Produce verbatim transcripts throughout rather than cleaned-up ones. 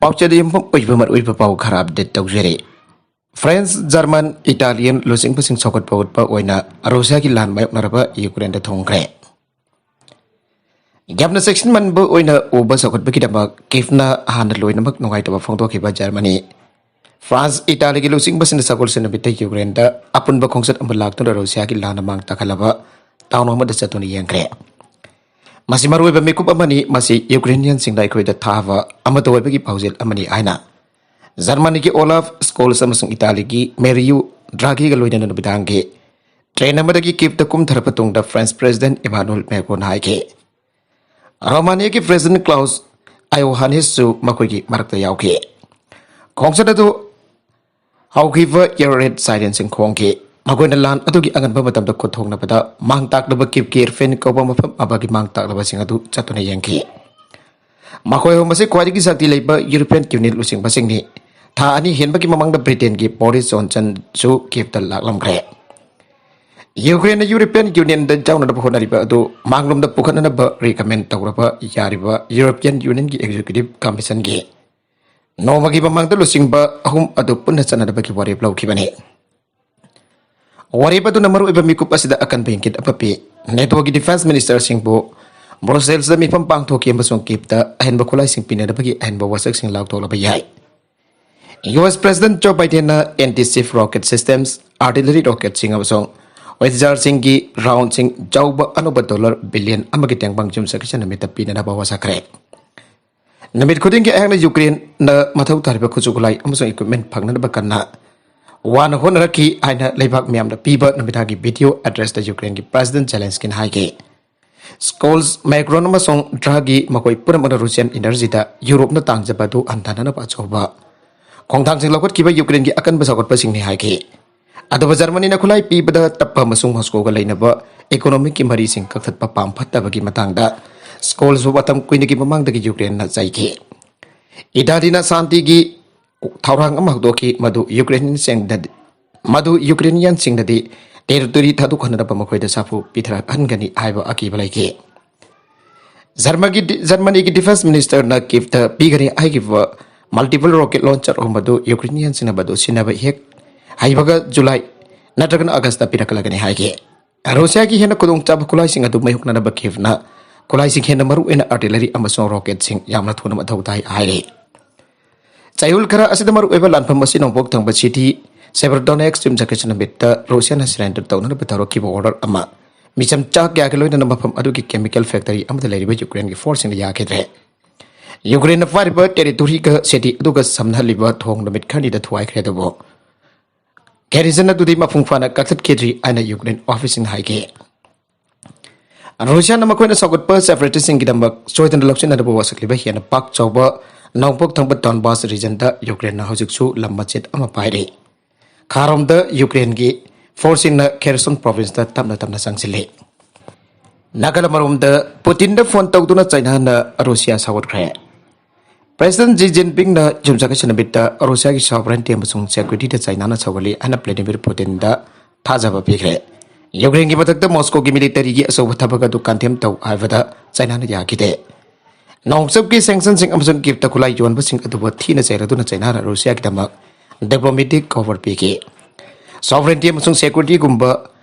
ꯄꯥꯎꯆꯦꯗ ꯌꯨꯝꯐꯝ ꯑꯣꯏꯕ ꯃꯔꯨꯑꯣꯏꯕ ꯄꯥꯎ ꯈꯔ ꯑꯞꯗꯦꯠ ꯇꯧꯖꯔꯤ꯫ ꯐ꯭ꯔꯦꯟꯁ, ꯖꯔꯃꯟ, ꯏꯇꯥꯂꯤꯌꯟ ꯂꯨꯆꯤꯡꯕꯁꯤꯡ ꯁꯧꯒꯠꯄ ꯎꯠꯄ ꯑꯣꯏꯅ ꯔꯨꯁꯤꯌꯥꯒꯤ ꯂꯥꯟ ꯃꯥꯌꯣꯛꯅꯔꯕ ꯌꯨꯀ꯭ꯔꯦꯟꯗ ꯊꯨꯡꯈ꯭ꯔꯦ꯫ ꯌꯥꯝꯅ ꯆꯦꯛꯁꯤꯟꯃꯟꯕ ꯑꯣꯏꯅ ꯎꯕ ꯁꯧꯒꯠꯄꯒꯤꯗꯃꯛ ꯀꯤꯐꯅ ꯍꯥꯟꯅ ꯂꯣꯏꯅꯃꯛ ꯅꯨꯡꯉꯥꯏꯇꯕ ꯐꯣꯡꯗꯣꯛꯈꯤꯕ ꯖꯔꯃꯅꯤ, ꯐ꯭ꯔꯥꯟꯁ, ꯏꯇꯥꯂꯤꯒꯤ ꯂꯨꯆꯤꯡꯕꯁꯤꯡꯅ ꯁꯒꯣꯜꯁꯦꯟ ꯅꯨꯃꯤꯠꯇ ꯌꯨꯀ꯭ꯔꯦꯟꯗ ꯑꯄꯨꯟꯕ ꯈꯣꯡꯆꯠ ꯑꯃ ꯂꯥꯛꯇꯨꯅ ꯔꯨꯁꯤꯌꯥꯒꯤ ꯂꯥꯟꯅ ꯃꯥꯡ ꯇꯥꯛꯍꯜꯂꯕ ꯇꯥꯎꯟ ꯑꯃꯗ ꯆꯠꯇꯨꯅ ꯌꯦꯡꯈ꯭ꯔꯦ꯫ ꯃꯁꯤ ꯃꯔꯨꯑꯣꯏꯕ ꯃꯤꯀꯨꯞ ꯑꯃꯅꯤ꯫ ꯃꯁꯤ ꯌꯨꯀ꯭ꯔꯦꯅꯤꯌꯟꯁꯤꯡꯗ ꯑꯩꯈꯣꯏꯗ ꯊꯥꯕ ꯑꯃꯠꯇ ꯑꯣꯏꯕꯒꯤ ꯄꯥꯎꯖꯦꯜ ꯑꯃꯅꯤ ꯍꯥꯏꯅ ꯖꯔꯃꯅꯤꯒꯤ ꯑꯣꯂꯥꯐ ꯁ꯭ꯀꯣꯜꯁ ꯑꯃꯁꯨꯡ ꯏꯇꯥꯂꯤꯒꯤ ꯃꯦꯔꯤꯌꯨ ꯗ꯭ꯔꯥꯒꯤꯒ ꯂꯣꯏꯅꯅ ꯅꯨꯃꯤꯗꯥꯡꯒꯤ ꯇ꯭ꯔꯦꯟ ꯑꯃꯗꯒꯤ ꯀꯤꯞꯇ ꯀꯨꯝꯊꯔꯕ ꯇꯨꯡꯗ ꯐ꯭ꯔꯦꯟꯁ ꯄ꯭ꯔꯦꯁꯤꯗꯦꯟꯠ ꯏꯃꯥꯅꯨꯑꯦꯜ ꯃꯦꯀ꯭ꯔꯣꯟ ꯍꯥꯏꯈꯤ꯫ ꯔꯣꯃꯥꯅꯤꯌꯥꯒꯤ ꯄ꯭ꯔꯦꯁꯤꯗꯦꯟꯠ ꯀ꯭ꯂꯥꯎꯁ ꯑꯥꯏꯑꯣꯍꯥꯅꯤꯁꯁꯨ ꯃꯈꯣꯏꯒꯤ ꯃꯔꯛꯇ ꯌꯥꯎꯈꯤ꯫ ꯈꯣꯡꯆꯠ ꯑꯗꯨ ꯍꯧꯈꯤꯕ ꯏꯌꯔ ꯔꯦꯗ ꯁꯥꯏꯔꯦꯟꯁꯤꯡ ꯈꯣꯡꯈꯤ꯫ ꯃꯈꯣꯏꯅ ꯂꯥꯟ ꯑꯗꯨꯒꯤ ꯑꯉꯟꯕ ꯃꯇꯝꯗ ꯈꯨꯠꯊꯣꯛꯅꯕꯗ ꯃꯥꯡ ꯇꯥꯛꯂꯕ ꯀꯤꯞꯀꯤ ꯏꯔꯐꯦꯟ ꯀꯧꯕ ꯃꯐꯝ ꯑꯃꯒꯤ ꯃꯥꯡ ꯇꯥꯛꯂꯕꯁꯤꯡ ꯑꯗꯨ ꯆꯠꯇꯨꯅ ꯌꯦꯡꯈꯤ꯫ ꯃꯈꯣꯏ ꯑꯍꯨꯝ ꯑꯁꯤ ꯈ꯭ꯋꯥꯏꯗꯒꯤ ꯁꯛꯇꯤ ꯂꯩꯕ ꯌꯨꯔꯣꯄꯤꯌꯟ ꯌꯨꯅꯤꯌꯟ ꯂꯨꯆꯤꯡꯕꯁꯤꯡꯅꯤ꯫ ꯊꯥ ꯑꯅꯤ ꯍꯦꯟꯕꯒꯤ ꯃꯃꯥꯡꯗ ꯕ꯭ꯔꯤꯇꯦꯟꯒꯤ ꯕꯣꯔꯤꯁ ꯖꯣꯟꯁꯟꯁꯨ ꯀꯤꯞꯇ ꯂꯥꯛꯂꯝꯈ꯭ꯔꯦ꯫ ꯌꯨꯀ꯭ꯔꯦꯟꯅ ꯌꯨꯔꯣꯄꯤꯌꯟ ꯌꯨꯅꯤꯌꯟꯗ ꯌꯥꯎꯅꯅꯕ ꯍꯣꯠꯅꯔꯤꯕ ꯑꯗꯨ ꯃꯥꯡꯂꯣꯝꯗ ꯄꯨꯈꯠꯅꯅꯕ ꯔꯤꯀꯃꯦꯟ ꯇꯧꯔꯕ ꯌꯥꯔꯤꯕ ꯌꯨꯔꯣꯄꯤꯌꯟ ꯌꯨꯅꯤꯌꯟꯒꯤ ꯑꯦꯛꯖꯤꯀ꯭ꯌꯨꯇꯤꯕ ꯀꯝꯃꯤꯁꯟꯒꯤ ꯅꯣꯡꯃꯒꯤ ꯃꯃꯥꯡꯗ ꯂꯨꯆꯤꯡꯕ ꯑꯍꯨꯝ ꯑꯗꯨ ꯄꯨꯟꯅ ꯆꯠꯅꯅꯕꯒꯤ ꯋꯥꯔꯦꯞ ꯂꯧꯈꯤꯕꯅꯤ꯫ ꯋꯥꯔꯦꯞ ꯑꯗꯨꯅ ꯃꯔꯨꯑꯣꯏꯕ ꯃꯤꯀꯨꯞ ꯑꯁꯤꯗ ꯑꯀꯟꯕ ꯏꯪꯒꯤꯠ ꯑꯃ ꯄꯤ꯫ ꯅꯦꯇꯣꯒꯤ ꯗꯤꯐꯦꯟꯁ ꯃꯤꯅꯤꯁꯇꯔꯁꯤꯡꯕꯨ ꯕ꯭ꯔꯨꯁꯦꯜꯁꯇ ꯃꯤꯐꯝ ꯄꯥꯡꯊꯣꯛꯈꯤ ꯑꯃꯁꯨꯡ ꯀꯤꯞꯇ ꯑꯍꯦꯟꯕ ꯈꯨꯠꯂꯥꯏꯁꯤꯡ ꯄꯤꯅꯅꯕꯒꯤ ꯑꯍꯦꯟꯕ ꯋꯥꯁꯛꯁꯤꯡ ꯂꯥꯎꯊꯣꯛꯂꯕ ꯌꯥꯏ꯫ ꯌꯨ ꯑꯦꯁ ꯄ꯭ꯔꯦꯁꯤꯗꯦꯟꯠ ꯖꯣ ꯕꯥꯏꯗꯦꯟꯅ anti ship rocket systems, artillery ꯔꯣꯀꯦꯠꯁꯤꯡ ꯑꯃꯁꯨꯡ ꯋꯦꯖꯥꯔꯁꯤꯡꯒꯤ ꯔꯥꯎꯟꯁꯤꯡ ꯆꯥꯎꯕ ꯑꯅꯧꯕ ꯗꯣꯂꯔ ꯕꯤꯂꯤꯌꯟ ꯑꯃꯒꯤ ꯇꯦꯡꯕꯥꯡ ꯌꯨꯝꯁꯀꯩꯁ ꯅꯨꯃꯤꯠꯇ ꯄꯤꯅꯅꯕ ꯋꯥꯁꯛꯈ꯭ꯔꯦ꯫ ꯅꯨꯃꯤꯠ ꯈꯨꯗꯤꯡꯒꯤ ꯑꯩꯍꯥꯛꯅ ꯌꯨꯀ꯭ꯔꯦꯟꯅ ꯃꯊꯧ ꯇꯥꯔꯤꯕ ꯈꯨꯠꯁꯨ ꯈꯨꯠꯂꯥꯏ ꯑꯃꯁꯨꯡ ꯏꯀ꯭ꯋꯤꯞꯃꯦꯟꯠ ꯐꯪꯅꯅꯕ ꯀꯟꯅ ꯋꯥꯅ ꯍꯣꯠꯅꯔꯛꯈꯤ ꯍꯥꯏꯅ ꯂꯩꯕꯥꯛ ꯃꯤꯌꯥꯝꯅ ꯄꯤꯕ ꯅꯨꯃꯤꯗꯥꯡꯒꯤ ꯚꯤꯗꯤꯑꯣ ꯑꯦꯗ꯭ꯔꯦꯁꯇ ꯌꯨꯀ꯭ꯔꯦꯟꯒꯤ ꯄ꯭ꯔꯦꯁꯤꯗꯦꯟꯠ ꯖꯦꯂꯦꯟꯁꯀꯤꯅ ꯍꯥꯏꯈꯤ꯫ ꯁ꯭ꯀꯣꯜꯁ, ꯃꯦꯀ꯭ꯔꯣꯟ ꯑꯃꯁꯨꯡ ꯗ꯭ꯔꯥꯒꯤ ꯃꯈꯣꯏ ꯄꯨꯝꯅꯃꯛꯅ ꯔꯨꯁꯤꯌꯟ ꯏꯅꯔꯖꯤꯗ ꯌꯨꯔꯣꯞꯅ ꯇꯥꯡꯖꯕ ꯑꯗꯨ ꯍꯟꯊꯅꯅꯕ ꯑꯆꯧꯕ ꯈꯣꯡꯊꯥꯡꯁꯤꯡ ꯂꯧꯈꯠꯈꯤꯕ ꯌꯨꯀ꯭ꯔꯦꯟꯒꯤ ꯑꯀꯟꯕ ꯆꯥꯎꯈꯠꯄꯁꯤꯡꯅꯤ ꯍꯥꯏꯈꯤ꯫ ꯑꯗꯨꯕꯨ ꯖꯔꯃꯅꯤꯅ ꯈꯨꯠꯂꯥꯏ ꯄꯤꯕꯗ ꯇꯞꯄ ꯑꯃꯁꯨꯡ ꯃꯣꯁꯀꯣꯒ ꯂꯩꯅꯕ ꯏꯀꯣꯅꯣꯃꯤꯛꯀꯤ ꯃꯔꯤꯁꯤꯡ ꯀꯛꯊꯠꯄ ꯄꯥꯝꯐꯠꯇꯕꯒꯤ ꯃꯇꯥꯡꯗ ꯁ꯭ꯀꯣꯜꯁꯕꯨ ꯃꯇꯝ ꯀꯨꯏꯅꯒꯤ ꯃꯃꯥꯡꯗꯒꯤ ꯌꯨꯀ꯭ꯔꯦꯟꯅ ꯆꯩꯈꯤ꯫ ꯏꯇꯥꯂꯤꯅ ꯁꯥꯟꯇꯤꯒꯤ ꯊꯧꯔꯥꯡ ꯑꯃ ꯍꯧꯗꯣꯛꯈꯤ, ꯃꯗꯨ ꯌꯨꯀ꯭ꯔꯦꯅꯤꯌꯟꯁꯤꯡꯗꯗꯤ ꯃꯗꯨ ꯌꯨꯀ꯭ꯔꯦꯅꯤꯌꯟꯁꯤꯡꯅꯗꯤ ꯇꯦꯔꯤꯇꯣꯔꯤ ꯊꯥꯗꯣꯛꯍꯟꯅꯅꯕ ꯃꯈꯣꯏꯗ ꯁꯥꯐꯨ ꯄꯤꯊꯔꯛꯍꯟꯒꯅꯤ ꯍꯥꯏꯕ ꯑꯀꯤꯕ ꯂꯩꯈꯤ꯫ ꯖꯔꯃꯒꯤ ꯗꯤ-, ꯖꯔꯃꯅꯤꯒꯤ ꯗꯤꯐꯦꯟꯁ ꯃꯤꯅꯤꯁꯇꯔꯅ ꯀꯤꯞꯇ ꯄꯤꯒꯅꯤ ꯍꯥꯏꯈꯤꯕ multiple rocket launcher ꯑꯍꯨꯝ ꯑꯗꯨ ꯌꯨꯀ꯭ꯔꯦꯅꯤꯌꯟꯁꯤꯡꯅ ꯃꯗꯨ ꯁꯤꯖꯤꯟꯅꯕ ꯍꯦꯛ ꯍꯩꯕꯒ ꯖꯨꯂꯥꯏ ꯅꯠꯇ꯭ꯔꯒꯅ ꯑꯥꯒꯁꯇ ꯄꯤꯔꯛꯂꯒꯅꯤ ꯍꯥꯏꯈꯤ꯫ ꯔꯨꯁꯤꯌꯥꯒꯤ ꯍꯦꯟꯅ ꯈꯨꯗꯣꯡꯆꯥꯕ ꯈꯨꯠꯂꯥꯏꯁꯤꯡ ꯑꯗꯨ ꯃꯥꯌꯣꯛꯅꯅꯕ ꯀꯤꯌꯦꯚꯅ ꯈꯨꯠꯂꯥꯏꯁꯤꯡ, ꯍꯦꯟꯅ ꯃꯔꯨꯑꯣꯏꯅ artillery ꯑꯃꯁꯨꯡ rocketꯁꯤꯡ ꯌꯥꯝꯅ ꯊꯨꯅ ꯃꯊꯧ ꯇꯥꯏ ꯍꯥꯏꯔꯤ꯫ ꯆꯌꯣꯜ ꯈꯔ ꯑꯁꯤꯗ ꯃꯔꯨꯑꯣꯏꯕ ꯂꯥꯟꯐꯝ ꯑꯁꯤ ꯅꯣꯡꯄꯣꯛ ꯊꯪꯕ city Severodonetsk ꯌꯨꯝꯁꯥꯀꯩꯁꯥ ꯅꯨꯃꯤꯠꯇ ꯔꯨꯁꯤꯌꯥꯅ surrender ꯇꯧꯅꯅꯕ ꯊꯧꯔꯛꯈꯤꯕ order ꯑꯃ ꯃꯤꯆꯝ ꯆꯥ ꯀꯌꯥꯒ ꯂꯣꯏꯅꯅ ꯃꯐꯝ ꯑꯗꯨꯒꯤ chemical factory ꯑꯃꯗ ꯂꯩꯔꯤꯕ ꯌꯨꯀ꯭ꯔꯦꯟꯒꯤ forceꯁꯤꯡꯅ ꯌꯥꯈꯤꯗ꯭ꯔꯦ꯫ ꯌꯨꯀ꯭ꯔꯦꯟꯅ ꯄꯥꯏꯔꯤꯕ territoryꯒ city ꯑꯗꯨꯒ ꯁꯝꯅꯍꯜꯂꯤꯕ ꯊꯣꯡ ꯅꯨꯃꯤꯠ ꯈꯔꯅꯤꯗ ꯊꯨꯒꯥꯏꯈ꯭ꯔꯦ, ꯑꯗꯨꯕꯨ garrison ꯑꯗꯨꯗꯤ ꯃꯄꯨꯡ ꯐꯥꯅ ꯀꯛꯊꯠꯈꯤꯗ꯭ꯔꯤ ꯍꯥꯏꯅ ꯌꯨꯀ꯭ꯔꯦꯟ officeꯁꯤꯡꯅ ꯍꯥꯏꯈꯤ꯫ ꯔꯨꯁꯤꯌꯥꯅ ꯃꯈꯣꯏꯅ ꯁꯧꯒꯠꯄ separatistꯁꯤꯡꯒꯤꯗꯃꯛ ꯁꯣꯏꯗꯅ ꯂꯧꯁꯤꯟꯅꯅꯕ ꯋꯥꯁꯛꯂꯤꯕ ꯍꯦꯟꯅ ꯄꯥꯛ ꯆꯥꯎꯕ ꯅꯣꯡꯄꯣꯛ ꯊꯪꯕ Donbas regionꯗ ꯌꯨꯀ꯭ꯔꯦꯟꯅ ꯍꯧꯖꯤꯛꯁꯨ ꯂꯝ ꯃꯆꯦꯠ ꯑꯃ ꯄꯥꯏꯔꯤ꯫ ꯈꯥꯔꯣꯝꯗ ꯌꯨꯀ꯭ꯔꯦꯟꯒꯤ forceꯁꯤꯡꯅ Kherson provinceꯇ ꯇꯞꯅ ꯇꯞꯅ ꯆꯪꯁꯤꯜꯂꯤ꯫ ꯅꯥꯀꯜ ꯑꯃꯔꯣꯝꯗ ꯄꯨꯇꯤꯟꯗ phone ꯇꯧꯗꯨꯅ ꯆꯩꯅꯥꯅ ꯔꯨꯁꯤꯌꯥ ꯁꯧꯒꯠꯈ꯭ꯔꯦ꯫ President Xi Jinpingꯅ ꯌꯨꯝꯁꯥꯀꯩꯁꯥ ꯅꯨꯃꯤꯠꯇ ꯔꯨꯁꯤꯌꯥꯒꯤ sovereignty ꯑꯃꯁꯨꯡ securityꯗ ꯆꯩꯅꯥꯅ ꯁꯧꯒꯠꯂꯤ ꯍꯥꯏꯅ Vladimir Putinꯗ ꯊꯥꯖꯕ ꯄꯤꯈ꯭ꯔꯦ꯫ ꯌꯨꯀ꯭ꯔꯦꯟꯒꯤ ꯃꯊꯛꯇ ꯃꯣꯁꯀꯣꯒꯤ militaryꯒꯤ ꯑꯆꯧꯕ ꯊꯕꯛ ꯑꯗꯨ condemn ꯇꯧ ꯍꯥꯏꯕꯗ ꯆꯩꯅꯥꯅ ꯌꯥꯈꯤꯗꯦ꯫ ꯅꯣꯡꯆꯨꯞꯀꯤ sanctionꯁꯤꯡ ꯑꯃꯁꯨꯡ ꯀꯤꯞꯇ ꯈꯨꯠꯂꯥꯏ ꯌꯣꯟꯕꯁꯤꯡ ꯑꯗꯨꯕꯨ ꯊꯤꯅ ꯆꯩꯔꯗꯨꯅ ꯆꯩꯅꯥꯅ ꯔꯨꯁꯤꯌꯥꯒꯤꯗꯃꯛ diplomatic cover ꯄꯤꯈꯤ꯫ Sovereignty ꯑꯃꯁꯨꯡ securityꯒꯨꯝꯕ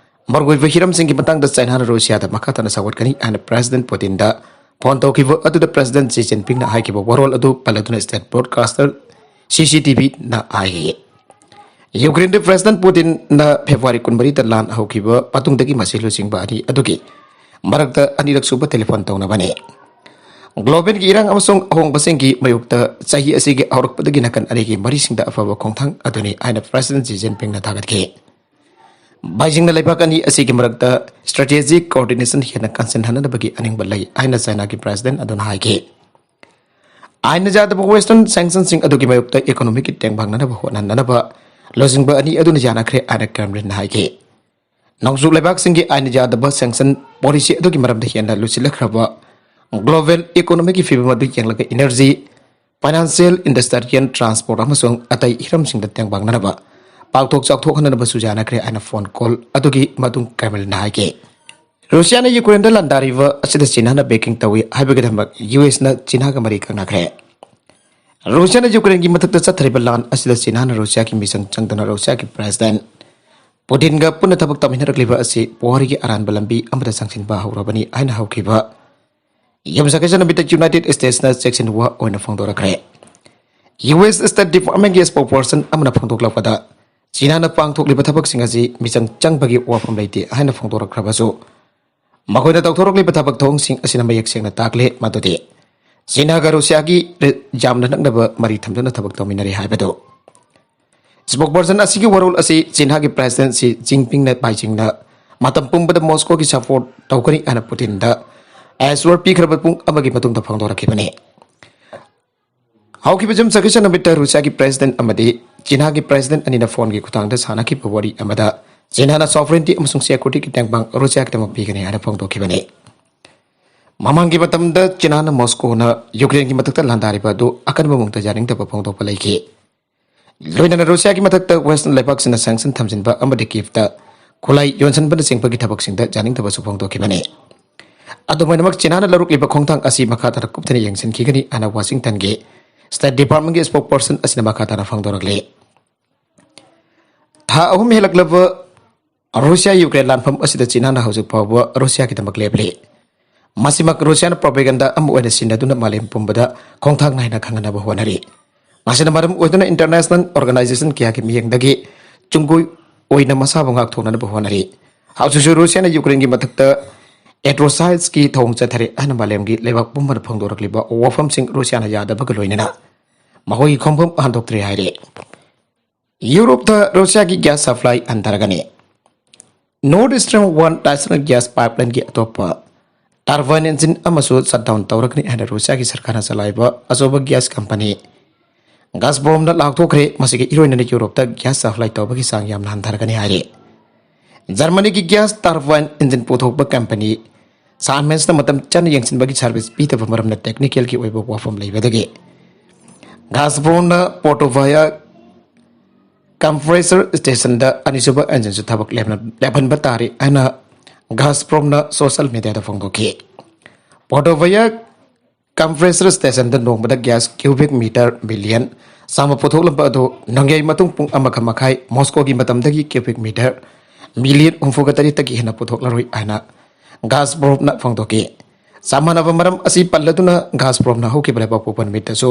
ꯃꯔꯨꯑꯣꯏꯕ ꯍꯤꯔꯝꯁꯤꯡꯒꯤ ꯃꯇꯥꯡꯗ ꯆꯩꯅꯥꯅ ꯔꯨꯁꯤꯌꯥꯗ ꯃꯈꯥ ꯇꯥꯅ ꯁꯧꯒꯠꯀꯅꯤ ꯍꯥꯏꯅ President Putinꯗ phone ꯇꯧꯈꯤꯕ ꯑꯗꯨꯗ President Xi Jinpingꯅ ꯍꯥꯏꯈꯤꯕ ꯋꯥꯔꯣꯜ ꯑꯗꯨ ꯄꯜꯂꯗꯨꯅ state broadcaster CCTVꯅ ꯍꯥꯏꯈꯤ꯫ ꯌꯨꯀ꯭ꯔꯦꯟꯗ President Putinꯅ February ꯀꯨꯟꯃꯔꯤꯗ ꯂꯥꯟ ꯍꯧꯈꯤꯕ ꯃꯇꯨꯡꯗꯒꯤ ꯃꯁꯤ ꯂꯨꯆꯤꯡꯕ ꯑꯅꯤ ꯑꯗꯨꯒꯤ ꯃꯔꯛꯇ ꯑꯅꯤꯔꯛ ꯁꯨꯕ telephone ꯇꯧꯅꯕꯅꯤ꯫ Globalꯒꯤ ꯏꯔꯥꯡ ꯑꯃꯁꯨꯡ ꯑꯍꯣꯡꯕꯁꯤꯡꯒꯤ ꯃꯥꯌꯣꯛꯇ ꯆꯍꯤ ꯑꯁꯤꯒꯤ ꯍꯧꯔꯛꯄꯗꯒꯤ ꯅꯥꯀꯟ ꯑꯅꯤꯒꯤ ꯃꯔꯤꯁꯤꯡꯗ ꯑꯐꯕ ꯈꯣꯡꯊꯥꯡ ꯑꯗꯨꯅꯤ ꯍꯥꯏꯅ President Xi Jinpingꯅ ꯊꯥꯒꯠꯈꯤ꯫ ꯕꯩꯖꯤꯡꯅ ꯂꯩꯕꯥꯛ ꯑꯅꯤ ꯑꯁꯤꯒꯤ ꯃꯔꯛꯇ strategic coordination ꯍꯦꯟꯅ ꯀꯟꯁꯤꯟꯍꯟꯅꯕꯒꯤ ꯑꯅꯤꯡꯕ ꯂꯩ ꯍꯥꯏꯅ ꯆꯥꯏꯅꯥꯒꯤ President ꯑꯗꯨꯅ ꯍꯥꯏꯈꯤ꯫ ꯑꯥꯏꯟꯅ ꯌꯥꯗꯕ Western sanctionꯁꯤꯡ ꯑꯗꯨꯒꯤ ꯃꯥꯌꯣꯛꯇ economicꯀꯤ ꯇꯦꯡꯕꯥꯡꯅꯅꯕ ꯍꯣꯠꯅꯅꯕ ꯂꯨꯆꯤꯡꯕ ꯑꯅꯤ ꯑꯗꯨꯅ ꯌꯥꯅꯈ꯭ꯔꯦ ꯍꯥꯏꯅ Kremlinꯅ ꯍꯥꯏꯈꯤ꯫ ꯅꯣꯡꯆꯨꯞ ꯂꯩꯕꯥꯛꯁꯤꯡꯒꯤ ꯑꯥꯏꯟꯅ ꯌꯥꯗꯕ sanction policy ꯑꯗꯨꯒꯤ ꯃꯔꯝꯗ ꯍꯦꯟꯅ ꯂꯨꯁꯤꯜꯂꯛꯈ꯭ꯔꯕ global economyꯒꯤ ꯐꯤꯕꯝ ꯑꯗꯨ ꯌꯦꯡꯂꯒ energy, financial, industrial, transport ꯑꯃꯁꯨꯡ ꯑꯇꯩ ꯍꯤꯔꯝꯁꯤꯡꯗ ꯇꯦꯡꯕꯥꯡꯅꯅꯕ ꯄꯥꯛꯊꯣꯛ ꯆꯥꯎꯊꯣꯛꯍꯟꯅꯕꯁꯨ ꯌꯥꯅꯈ꯭ꯔꯦ ꯍꯥꯏꯅ phone call ꯑꯗꯨꯒꯤ ꯃꯇꯨꯡ Kremlinꯅ ꯍꯥꯏꯈꯤ꯫ ꯔꯨꯁꯤꯌꯥꯅ ꯌꯨꯀ꯭ꯔꯦꯟꯗ ꯂꯥꯟꯗꯥꯔꯤꯕ ꯑꯁꯤꯗ ꯆꯤꯅꯥꯅ backing ꯇꯧꯏ ꯍꯥꯏꯕꯒꯤꯗꯃꯛ USꯅ ꯆꯤꯅꯥꯒ ꯃꯔꯤ ꯀꯛꯅꯈ꯭ꯔꯦ꯫ ꯔꯨꯁꯤꯌꯥꯅ ꯌꯨꯀ꯭ꯔꯦꯟꯒꯤ ꯃꯊꯛꯇ ꯆꯠꯊꯔꯤꯕ ꯂꯥꯟ ꯑꯁꯤꯗ ꯆꯤꯅꯥꯅ ꯔꯨꯁꯤꯌꯥꯒꯤ ꯃꯤꯆꯪ ꯆꯪꯗꯨꯅ ꯔꯨꯁꯤꯌꯥꯒꯤ ꯄ꯭ꯔꯦꯁꯤꯗꯦꯟꯠ ꯄꯨꯇꯤꯟꯒ ꯄꯨꯟꯅ ꯊꯕꯛ ꯇꯧꯃꯤꯟꯅꯔꯛꯂꯤꯕ ꯑꯁꯤ ꯄꯨꯋꯥꯔꯤꯒꯤ ꯑꯔꯥꯟꯕ ꯂꯝꯕꯤ ꯑꯃꯗ ꯆꯪꯁꯤꯟꯕ ꯍꯧꯔꯕꯅꯤ ꯍꯥꯏꯅ ꯍꯧꯈꯤꯕ ꯌꯨꯝꯁꯀꯩꯁ ꯅꯨꯃꯤꯠꯇ ꯌꯨꯅꯥꯏꯇꯦꯗ ꯁ꯭ꯇꯦꯠꯁꯅ ꯆꯦꯛꯁꯤꯟ ꯋꯥ ꯑꯣꯏꯅ ꯐꯣꯡꯗꯣꯔꯛꯈ꯭ꯔꯦ꯫ ꯌꯨ ꯑꯦꯁ ꯁ꯭ꯇꯦꯠ ꯗꯤꯄꯥꯔꯠꯃꯦꯟꯠꯀꯤ ꯁ꯭ꯄꯣꯛꯄꯔꯁꯟ ꯑꯃꯅ ꯐꯣꯡꯗꯣꯛꯂꯛꯄꯗ, ꯆꯤꯅꯥꯅ ꯄꯥꯡꯊꯣꯛꯂꯤꯕ ꯊꯕꯛꯁꯤꯡ ꯑꯁꯤ ꯃꯤꯆꯪ ꯆꯪꯕꯒꯤ ꯋꯥꯐꯝ ꯂꯩꯇꯦ ꯍꯥꯏꯅ ꯐꯣꯡꯗꯣꯔꯛꯈ꯭ꯔꯕꯁꯨ, ꯃꯈꯣꯏꯅ ꯇꯧꯊꯣꯔꯛꯂꯤꯕ ꯊꯕꯛ ꯊꯧꯑꯣꯡꯁꯤꯡ ꯑꯁꯤꯅ ꯃꯌꯦꯛ ꯁꯦꯡꯅ ꯇꯥꯛꯂꯦ ꯃꯗꯨꯗꯤ ꯆꯤꯅꯥꯒ ꯔꯨꯁꯤꯌꯥꯒꯤ ꯔ-, ꯌꯥꯝꯅ ꯅꯛꯅꯕ ꯃꯔꯤ ꯊꯝꯗꯨꯅ ꯊꯕꯛ ꯇꯧꯃꯤꯟꯅꯔꯤ ꯍꯥꯏꯕꯗꯨ꯫ ꯁ꯭ꯄꯣꯛꯄꯔꯁꯟ ꯑꯁꯤꯒꯤ ꯋꯥꯔꯣꯜ ꯑꯁꯤ ꯆꯤꯅꯥꯒꯤ ꯄ꯭ꯔꯦꯁꯤꯗꯦꯟꯠ ꯁꯤ ꯖꯤꯟꯄꯤꯡꯅ ꯕꯥꯏꯖꯤꯡꯅ ꯃꯇꯝ ꯄꯨꯝꯕꯗ ꯃꯣꯁꯀꯣꯒꯤ ꯁꯄꯣꯔꯠ ꯇꯧꯒꯅꯤ ꯍꯥꯏꯅ ꯄꯨꯇꯤꯟꯗ ꯑꯦꯁꯣꯔ ꯄꯤꯈ꯭ꯔꯕ ꯄꯨꯡ ꯑꯃꯒꯤ ꯃꯇꯨꯡꯗ ꯐꯣꯡꯗꯣꯔꯛꯈꯤꯕꯅꯤ꯫ ꯍꯧꯈꯤꯕ ꯌꯨꯝꯁꯀꯩꯁ ꯅꯨꯃꯤꯠꯇ ꯔꯨꯁꯤꯌꯥꯒꯤ ꯄ꯭ꯔꯦꯁꯤꯗꯦꯟꯠ ꯑꯃꯗꯤ ꯆꯤꯅꯥꯒꯤ ꯄ꯭ꯔꯦꯁꯤꯗꯦꯟꯠ ꯑꯅꯤꯅ ꯐꯣꯟꯒꯤ ꯈꯨꯠꯊꯥꯡꯗ ꯁꯥꯟꯅꯈꯤꯕ ꯋꯥꯔꯤ ꯑꯃꯗ ꯆꯤꯅꯥꯅ ꯁꯣꯚꯔꯦꯟꯇꯤ ꯑꯃꯁꯨꯡ ꯁꯦꯀ꯭ꯌꯨꯔꯤꯇꯤꯒꯤ ꯇꯦꯡꯕꯥꯡ ꯔꯨꯁꯤꯌꯥꯒꯤꯗꯃꯛ ꯄꯤꯒꯅꯤ ꯍꯥꯏꯅ ꯐꯣꯡꯗꯣꯛꯈꯤꯕꯅꯤ꯫ ꯃꯃꯥꯡꯒꯤ ꯃꯇꯝꯗ ꯆꯤꯅꯥꯅ ꯃꯣꯁꯀꯣꯅ ꯌꯨꯀ꯭ꯔꯦꯟꯒꯤ ꯃꯊꯛꯇ ꯂꯥꯟꯗꯥꯔꯤꯕ ꯑꯗꯨ ꯑꯀꯟꯕ ꯃꯑꯣꯡꯗ ꯌꯥꯅꯤꯡꯗꯕ ꯐꯣꯡꯗꯣꯛꯄ ꯂꯩꯈꯤ꯫ ꯂꯣꯏꯅꯅ ꯔꯨꯁꯤꯌꯥꯒꯤ ꯃꯊꯛꯇ ꯋꯦꯁꯇꯔꯟ ꯂꯩꯕꯥꯛꯁꯤꯡꯅ ꯁꯦꯡꯁꯟ ꯊꯝꯖꯤꯟꯕ ꯑꯃꯗꯤ ꯀꯤꯞꯇ ꯈꯨꯠꯂꯥꯏ ꯌꯣꯟꯁꯤꯟꯕꯅꯆꯤꯡꯕꯒꯤ ꯊꯕꯛꯁꯤꯡꯗ ꯌꯥꯅꯤꯡꯗꯕꯁꯨ ꯐꯣꯡꯗꯣꯛꯈꯤꯕꯅꯤ꯫ ꯑꯗꯨꯝ ꯑꯣꯏꯅꯃꯛ, ꯆꯤꯅꯥꯅ ꯂꯧꯔꯛꯂꯤꯕ ꯈꯣꯡꯊꯥꯡ ꯑꯁꯤ ꯃꯈꯥ ꯇꯥꯅ ꯀꯨꯞꯊꯅ ꯌꯦꯡꯁꯤꯟꯈꯤꯒꯅꯤ ꯍꯥꯏꯅ ꯋꯥꯁꯤꯡꯇꯟꯒꯤ ꯁ꯭ꯇꯦꯠ ꯗꯤꯄꯥꯔꯠꯃꯦꯟꯠꯀꯤ ꯁ꯭ꯄꯣꯛꯄꯔꯁꯟ ꯑꯁꯤꯅ ꯃꯈꯥ ꯇꯥꯅ ꯐꯣꯡꯗꯣꯔꯛꯂꯤ꯫ ꯊꯥ ꯑꯍꯨꯝ ꯍꯦꯜꯂꯛꯂꯕ ꯔꯨꯁꯤꯌꯥ ꯌꯨꯀ꯭ꯔꯦꯟ ꯂꯥꯟꯐꯝ ꯑꯁꯤꯗ ꯆꯤꯅꯥꯅ ꯍꯧꯖꯤꯛ ꯐꯥꯎꯕ ꯔꯨꯁꯤꯌꯥꯒꯤꯗꯃꯛ ꯂꯦꯞꯂꯤ꯫ ꯃꯁꯤꯃꯛ ꯔꯨꯁꯤꯌꯥꯅ ꯄ꯭ꯔꯣꯄꯦꯒꯟꯗꯥ ꯑꯃ ꯑꯣꯏꯅ ꯁꯤꯖꯤꯟꯅꯗꯨꯅ ꯃꯥꯂꯦꯝ ꯄꯨꯝꯕꯗ ꯈꯣꯡꯊꯥꯡ ꯅꯥꯏꯅ ꯈꯪꯍꯟꯅꯕ ꯍꯣꯠꯅꯔꯤ꯫ ꯃꯁꯤꯅ ꯃꯔꯝ ꯑꯣꯏꯗꯨꯅ ꯏꯟꯇꯔꯅꯦꯁꯅꯦꯜ ꯑꯣꯔꯒꯅꯥꯏꯖꯦꯁꯟ ꯀꯌꯥꯒꯤ ꯃꯤꯠꯌꯦꯡꯗꯒꯤ ꯆꯨꯝꯒꯣꯏ ꯑꯣꯏꯅ ꯃꯁꯥꯕꯨ ꯉꯥꯛꯊꯣꯛꯅꯅꯕ ꯍꯣꯠꯅꯔꯤ꯫ ꯍꯧꯖꯤꯛꯁꯨ ꯔꯨꯁꯤꯌꯥꯅ ꯌꯨꯀ꯭ꯔꯦꯟꯒꯤ ꯃꯊꯛꯇ ꯑꯦꯇ꯭ꯔꯣꯁꯥꯏꯠꯁꯀꯤ ꯊꯧꯑꯣꯡ ꯆꯠꯊꯔꯤ ꯍꯥꯏꯅ ꯃꯥꯂꯦꯝꯒꯤ ꯂꯩꯕꯥꯛ ꯄꯨꯝꯕꯗ ꯐꯣꯡꯗꯣꯔꯛꯂꯤꯕ ꯋꯥꯐꯝꯁꯤꯡ ꯔꯨꯁꯤꯌꯥꯅ ꯌꯥꯗꯕꯒ ꯂꯣꯏꯅꯅ ꯃꯈꯣꯏꯒꯤ ꯈꯣꯡꯐꯝ ꯍꯟꯗꯣꯛꯇ꯭ꯔꯤ ꯍꯥꯏꯔꯤ꯫ ꯌꯨꯔꯣꯞꯇ ꯔꯨꯁꯤꯌꯥꯒꯤ ꯒ꯭ꯌꯥꯁ ꯁꯄ꯭ꯂꯥꯏ ꯍꯟꯊꯔꯒꯅꯤ꯫ Nord Stream one national gas ꯄꯥꯏꯞꯂꯥꯏꯟꯒꯤ ꯑꯇꯣꯞꯄ ꯇꯔꯕꯥꯏꯟ ꯏꯟꯖꯤꯟ ꯑꯃꯁꯨ ꯁꯠ ꯗꯥꯎꯟ ꯇꯧꯔꯒꯅꯤ ꯍꯥꯏꯅ ꯔꯨꯁꯤꯌꯥꯒꯤ ꯁꯔꯀꯥꯔꯅ ꯆꯂꯥꯏꯕ ꯑꯆꯧꯕ ꯒ꯭ꯌꯥꯁ ꯀꯝꯄꯅꯤ ꯒꯥꯁꯄ꯭ꯔꯣꯝꯅ ꯂꯥꯎꯊꯣꯛꯈ꯭ꯔꯦ꯫ ꯃꯁꯤꯒꯤ ꯏꯔꯣꯏꯅꯅ ꯌꯨꯔꯣꯞꯇ ꯒ꯭ꯌꯥꯁ ꯁꯄ꯭ꯂꯥꯏ ꯇꯧꯕꯒꯤ ꯆꯥꯡ ꯌꯥꯝꯅ ꯍꯟꯊꯔꯒꯅꯤ ꯍꯥꯏꯔꯤ꯫ ꯖꯔꯃꯅꯤꯒꯤ ꯒ꯭ꯌꯥꯁ ꯇꯔꯕꯥꯏꯟ ꯏꯟꯖꯤꯟ ꯄꯨꯊꯣꯛꯄ ꯀꯝꯄꯅꯤ ꯁꯥꯟꯃꯦꯟꯁꯅ ꯃꯇꯝ ꯆꯥꯅ ꯌꯦꯡꯁꯤꯟꯕꯒꯤ ꯁꯥꯔꯚꯤꯁ ꯄꯤꯗꯕ ꯃꯔꯝꯅ ꯇꯦꯛꯅꯤꯀꯦꯜꯒꯤ ꯑꯣꯏꯕ ꯋꯥꯐꯝ ꯂꯩꯕꯗꯒꯤ ꯒꯥꯁꯄ꯭ꯔꯣꯝꯅ ꯄꯣꯔꯇꯣꯚꯥꯌꯥ ꯀꯝꯄ꯭ꯔꯦꯁꯔ ꯁ꯭ꯇꯦꯁꯟꯗ ꯑꯅꯤꯁꯨꯕ ꯏꯟꯖꯤꯟꯁꯨ ꯊꯕꯛ ꯂꯦꯞꯅ-, ꯂꯦꯞꯍꯟꯕ ꯇꯥꯔꯦ ꯍꯥꯏꯅ ꯒꯥꯁꯄ꯭ꯔꯣꯝꯅ ꯁꯣꯁꯤꯌꯦꯜ ꯃꯤꯗꯤꯌꯥꯗ ꯐꯣꯡꯗꯣꯛꯈꯤ꯫ ꯄꯣꯔꯇꯣꯚꯥꯌꯥ compressor stationꯗ ꯅꯣꯡꯃꯗ gas cubic meter million ꯆꯥꯝꯃ ꯄꯨꯊꯣꯛꯂꯝꯕ ꯑꯗꯨ ꯅꯣꯡꯌꯥꯏ ꯃꯇꯨꯡ ꯄꯨꯡ ꯑꯃꯒ ꯃꯈꯥꯏ Moscowꯒꯤ ꯃꯇꯝꯗꯒꯤ cubic meter million ꯍꯨꯝꯐꯨꯒ ꯇꯔꯦꯠꯇꯒꯤ ꯍꯦꯟꯅ ꯄꯨꯊꯣꯛꯂꯔꯣꯏ ꯍꯥꯏꯅ Gazpromꯅ ꯐꯣꯡꯗꯣꯛꯈꯤ꯫ ꯆꯞ ꯃꯥꯟꯅꯕ ꯃꯔꯝ ꯑꯁꯤ ꯄꯜꯂꯗꯨꯅ Gazpromꯅ ꯍꯧꯈꯤꯕ ꯂꯩꯕꯥꯛꯄꯣꯛꯄ ꯅꯨꯃꯤꯠꯇꯁꯨ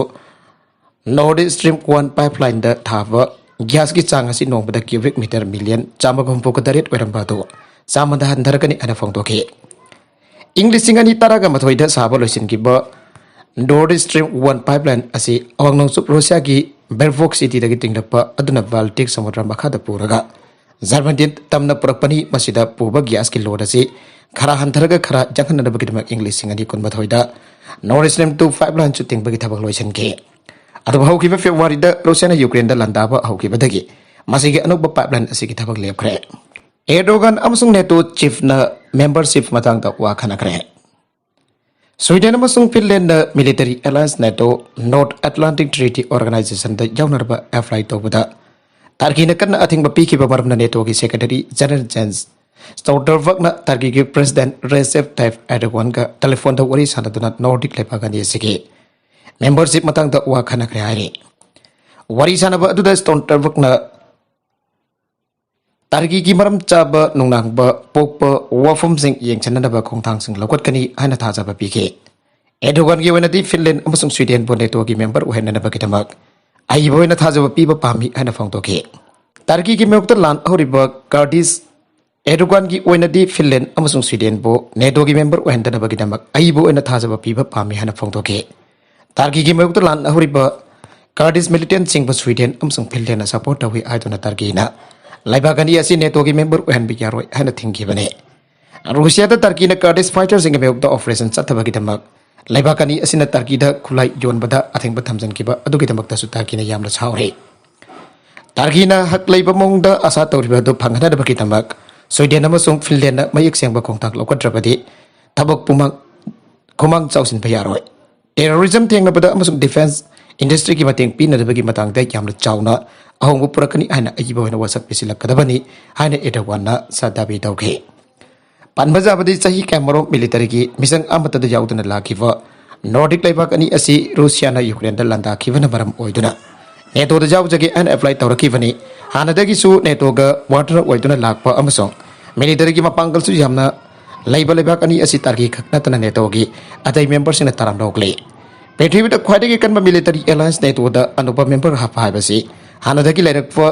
Nord Stream one pipelineꯗ ꯊꯥꯕ gasꯀꯤ ꯆꯥꯡ ꯑꯁꯤ ꯅꯣꯡꯃꯗ cubic meter million ꯆꯥꯝꯃꯒ ꯍꯨꯝꯐꯨꯒ ꯇꯔꯦꯠ ꯑꯣꯏꯔꯝꯕ ꯑꯗꯨ ꯆꯥꯝꯃꯗ ꯍꯟꯊꯔꯒꯅꯤ ꯍꯥꯏꯅ ꯐꯣꯡꯗꯣꯛꯈꯤ꯫ ꯏꯪ ꯂꯤꯁꯤꯡ ꯑꯅꯤ ꯇꯔꯥꯒ ꯃꯥꯊꯣꯏꯗ ꯁꯥꯕ ꯂꯣꯏꯁꯤꯟꯈꯤꯕ Nord Stream one pipeline ꯑꯁꯤ ꯑꯋꯥꯡ ꯅꯣꯡꯆꯨꯞ ꯔꯨꯁꯤꯌꯥꯒꯤ Belfort cityꯗꯒꯤ ꯇꯤꯡꯂꯛꯄ ꯑꯗꯨꯅ Baltic ꯁꯃꯨꯗ꯭ꯔ ꯃꯈꯥꯗ ꯄꯨꯔꯒ Germany ꯇꯝꯅ ꯄꯨꯔꯛꯄꯅꯤ꯫ ꯃꯁꯤꯗ ꯄꯨꯕ gasꯀꯤ load ꯑꯁꯤ ꯈꯔ ꯍꯟꯊꯔꯒ ꯈꯔ ꯆꯪꯍꯟꯅꯕꯒꯤꯗꯃꯛ ꯏꯪ ꯂꯤꯁꯤꯡ ꯑꯅꯤ ꯀꯨꯟꯃꯥꯊꯣꯏꯗ Nord Stream two pipelineꯁꯨ ꯇꯤꯡꯕꯒꯤ ꯊꯕꯛ ꯂꯣꯏꯁꯤꯟꯈꯤ꯫ ꯑꯗꯨꯕꯨ ꯍꯧꯈꯤꯕ Februaryꯗ ꯔꯨꯁꯤꯌꯥꯅ ꯌꯨꯀ꯭ꯔꯦꯟꯗ ꯂꯥꯟꯗꯥꯕ ꯍꯧꯈꯤꯕꯗꯒꯤ ꯃꯁꯤꯒꯤ ꯑꯅꯧꯕ pipeline ꯑꯁꯤꯒꯤ ꯊꯕꯛ ꯂꯦꯞꯈ꯭ꯔꯦ꯫ ꯑꯦꯔꯗꯣꯒꯥꯟ ꯑꯃꯁꯨꯡ NATO chiefꯅ membership ꯃꯇꯥꯡꯗ ꯋꯥ ꯈꯟꯅꯈ꯭ꯔꯦ꯫ ꯁ꯭ꯋꯤꯗꯦꯟ ꯑꯃꯁꯨꯡ ꯐꯤꯟꯂꯦꯟꯗ military alliance NATO North Atlantic Treaty Organizationꯗ ꯌꯥꯎꯅꯅꯕ apply ꯇꯧꯕꯗ ꯇꯔꯀꯤꯅ ꯀꯟꯅ ꯑꯊꯤꯡꯕ ꯄꯤꯈꯤꯕ ꯃꯔꯝꯅ NATOꯒꯤ Secretary General Jens Stoltenbergꯅ ꯇꯔꯀꯤꯒꯤ President Recep Tayyip Erdoganꯒ telephone ꯗ ꯋꯥꯔꯤ ꯁꯥꯟꯅꯗꯨꯅ Nordic ꯂꯩꯕꯥꯛ ꯑꯅꯤ ꯑꯁꯤꯒꯤ membership ꯃꯇꯥꯡꯗ ꯋꯥ ꯈꯟꯅꯈ꯭ꯔꯦ ꯍꯥꯏꯔꯤ꯫ ꯋꯥꯔꯤ ꯁꯥꯟꯅꯕ ꯑꯗꯨꯗ Stoltenbergꯅ ꯇꯔꯀꯤꯒꯤ ꯃꯔꯝ ꯆꯥꯕ ꯅꯨꯡꯅꯥꯡꯕ ꯄꯣꯛꯄ ꯋꯥꯐꯝꯁꯤꯡ ꯌꯦꯡꯁꯤꯟꯅꯅꯕ ꯈꯣꯡꯊꯥꯡꯁꯤꯡ ꯂꯧꯈꯠꯀꯅꯤ ꯍꯥꯏꯅ ꯊꯥꯖꯕ ꯄꯤꯈꯤ꯫ ꯑꯦꯔꯗꯣꯒꯥꯟꯒꯤ ꯑꯣꯏꯅꯗꯤ ꯐꯤꯟꯂꯦꯟ ꯑꯃꯁꯨꯡ ꯁ꯭ꯋꯤꯗꯦꯟꯕꯨ NATOꯒꯤ member ꯑꯣꯏꯍꯟꯅꯅꯕꯒꯤꯗꯃꯛ ꯑꯏꯕ ꯑꯣꯏꯅ ꯊꯥꯖꯕ ꯄꯤꯕ ꯄꯥꯝꯃꯤ ꯍꯥꯏꯅ ꯐꯣꯡꯗꯣꯛꯈꯤ꯫ ꯇꯔꯀꯤꯒꯤ ꯃꯥꯌꯣꯛꯇ ꯂꯥꯟ ꯍꯧꯔꯤꯕ ꯀꯥꯔꯗꯤꯁ ꯑꯦꯔꯗꯣꯒꯥꯟꯒꯤ ꯑꯣꯏꯅꯗꯤ ꯐꯤꯟꯂꯦꯟ ꯑꯃꯁꯨꯡ ꯁ꯭ꯋꯤꯗꯦꯟꯕꯨ NATOꯒꯤ member ꯑꯣꯏꯍꯟꯗꯅꯕꯒꯤꯗꯃꯛ ꯑꯏꯕ ꯑꯣꯏꯅ ꯊꯥꯖꯕ ꯄꯤꯕ ꯄꯥꯝꯃꯤ ꯍꯥꯏꯅ ꯐꯣꯡꯗꯣꯛꯈꯤ꯫ ꯇꯔꯀꯤꯒꯤ ꯃꯥꯌꯣꯛꯇ ꯂꯥꯟ ꯍꯧꯔꯤꯕ ꯀꯥꯔꯗꯤꯁ militantꯁꯤꯡꯕꯨ ꯁ꯭ꯋꯤꯗꯦꯟ ꯑꯃꯁꯨꯡ ꯐꯤꯟꯂꯦꯟꯅ support ꯇꯧꯏ ꯍꯥꯏꯗꯨꯅ ꯇꯔꯀꯤꯅ ꯂꯩꯕꯥꯛ ꯑꯅꯤ ꯑꯁꯤ NATOꯒꯤ member ꯑꯣꯏꯍꯟꯕ ꯌꯥꯔꯣꯏ ꯍꯥꯏꯅ ꯊꯤꯡꯈꯤꯕꯅꯤ꯫ ꯔꯨꯁꯤꯌꯥꯗ ꯇꯔꯀꯤꯅ ꯀꯥꯔꯗꯤꯁ fighterꯁꯤꯡꯒꯤ ꯃꯥꯌꯣꯛꯇ operation ꯆꯠꯊꯕꯒꯤꯗꯃꯛ ꯂꯩꯕꯥꯛ ꯑꯅꯤ ꯑꯁꯤꯅ ꯇꯔꯀꯤꯗ ꯈꯨꯠꯂꯥꯏ ꯌꯣꯟꯕꯗ ꯑꯊꯤꯡꯕ ꯊꯝꯖꯤꯟꯈꯤꯕ ꯑꯗꯨꯒꯤꯗꯃꯛꯇꯁꯨ ꯇꯔꯀꯤꯅ ꯌꯥꯝꯅ ꯁꯥꯎꯔꯤ꯫ ꯇꯔꯀꯤꯅ ꯍꯛ ꯂꯩꯕ ꯃꯑꯣꯡꯗ ꯑꯥꯁꯥ ꯇꯧꯔꯤꯕ ꯑꯗꯨ ꯐꯪꯍꯟꯅꯕꯒꯤꯗꯃꯛ ꯁ꯭ꯋꯤꯗꯦꯟ ꯑꯃꯁꯨꯡ ꯐꯤꯟꯂꯦꯟꯅ ꯃꯌꯦꯛ ꯁꯦꯡꯕ ꯈꯣꯡꯊꯥꯡ ꯂꯧꯈꯠꯇ꯭ꯔꯕꯗꯤ ꯊꯕꯛ ꯄꯨꯃꯥꯡ ꯈꯨꯃꯥꯡ ꯆꯥꯎꯁꯤꯟꯕ ꯌꯥꯔꯣꯏ꯫ Terrorism ꯊꯦꯡꯅꯕꯗ ꯑꯃꯁꯨꯡ defence industryꯒꯤ ꯃꯇꯦꯡ ꯄꯤꯅꯅꯕꯒꯤ ꯃꯇꯥꯡꯗ ꯌꯥꯝꯅ ꯆꯥꯎꯅ ꯑꯍꯣꯡꯕ ꯄꯨꯔꯛꯀꯅꯤ ꯍꯥꯏꯅ ꯑꯏꯕ ꯑꯣꯏꯅ ꯋꯥꯁꯛ ꯄꯤꯁꯤꯜꯂꯛꯀꯗꯕꯅꯤ ꯍꯥꯏꯅ ꯑꯦꯔꯗꯣꯒꯥꯟꯅ ꯁꯥꯗꯥꯕꯤ ꯇꯧꯈꯤ꯫ ꯄꯟꯕ ꯌꯥꯕꯗꯤ ꯆꯍꯤ ꯀꯌꯥꯃꯔꯨꯝ militaryꯒꯤ ꯃꯤꯆꯪ ꯑꯃꯠꯇꯗ ꯌꯥꯎꯗꯅ ꯂꯥꯛꯈꯤꯕ ꯅꯣꯔꯗꯤꯛ ꯂꯩꯕꯥꯛ ꯑꯅꯤ ꯑꯁꯤ ꯔꯨꯁꯤꯌꯥꯅ ꯌꯨꯀ꯭ꯔꯦꯟꯗ ꯂꯥꯟꯗꯥꯈꯤꯕꯅ ꯃꯔꯝ ꯑꯣꯏꯗꯨꯅ ꯅꯦꯇꯣꯗ ꯌꯥꯎꯖꯒꯦ ꯍꯥꯏꯅ ꯑꯦꯄ꯭ꯂꯥꯏ ꯇꯧꯔꯛꯈꯤꯕꯅꯤ꯫ ꯍꯥꯟꯅꯗꯒꯤꯁꯨ ꯅꯦꯇꯣꯒ ꯄꯥꯔꯠꯅꯔ ꯑꯣꯏꯗꯨꯅ ꯂꯥꯛꯄ ꯑꯃꯁꯨꯡ ꯃꯤꯂꯤꯇꯔꯤꯒꯤ ꯃꯄꯥꯡꯒꯜꯁꯨ ꯌꯥꯝꯅ ꯂꯩꯕ ꯂꯩꯕꯥꯛ ꯑꯅꯤ ꯑꯁꯤ ꯇꯔꯀꯤ ꯈꯛ ꯅꯠꯇꯅ ꯅꯦꯇꯣꯒꯤ ꯑꯇꯩ ꯃꯦꯝꯕꯔꯁꯤꯡꯅ ꯇꯔꯥꯝꯅ ꯑꯣꯛꯂꯤ꯫ ꯄ꯭ꯔꯤꯊꯤꯕꯤꯗ ꯈ꯭ꯋꯥꯏꯗꯒꯤ ꯀꯟꯕ ꯃꯤꯂꯤꯇꯔꯤ ꯑꯦꯂꯥꯌꯟꯁ ꯅꯦꯇꯣꯗ ꯑꯅꯧꯕ ꯃꯦꯝꯕꯔ ꯍꯥꯞꯄ ꯍꯥꯏꯕꯁꯤ ꯍꯥꯟꯅꯗꯒꯤ ꯂꯩꯔꯛꯄ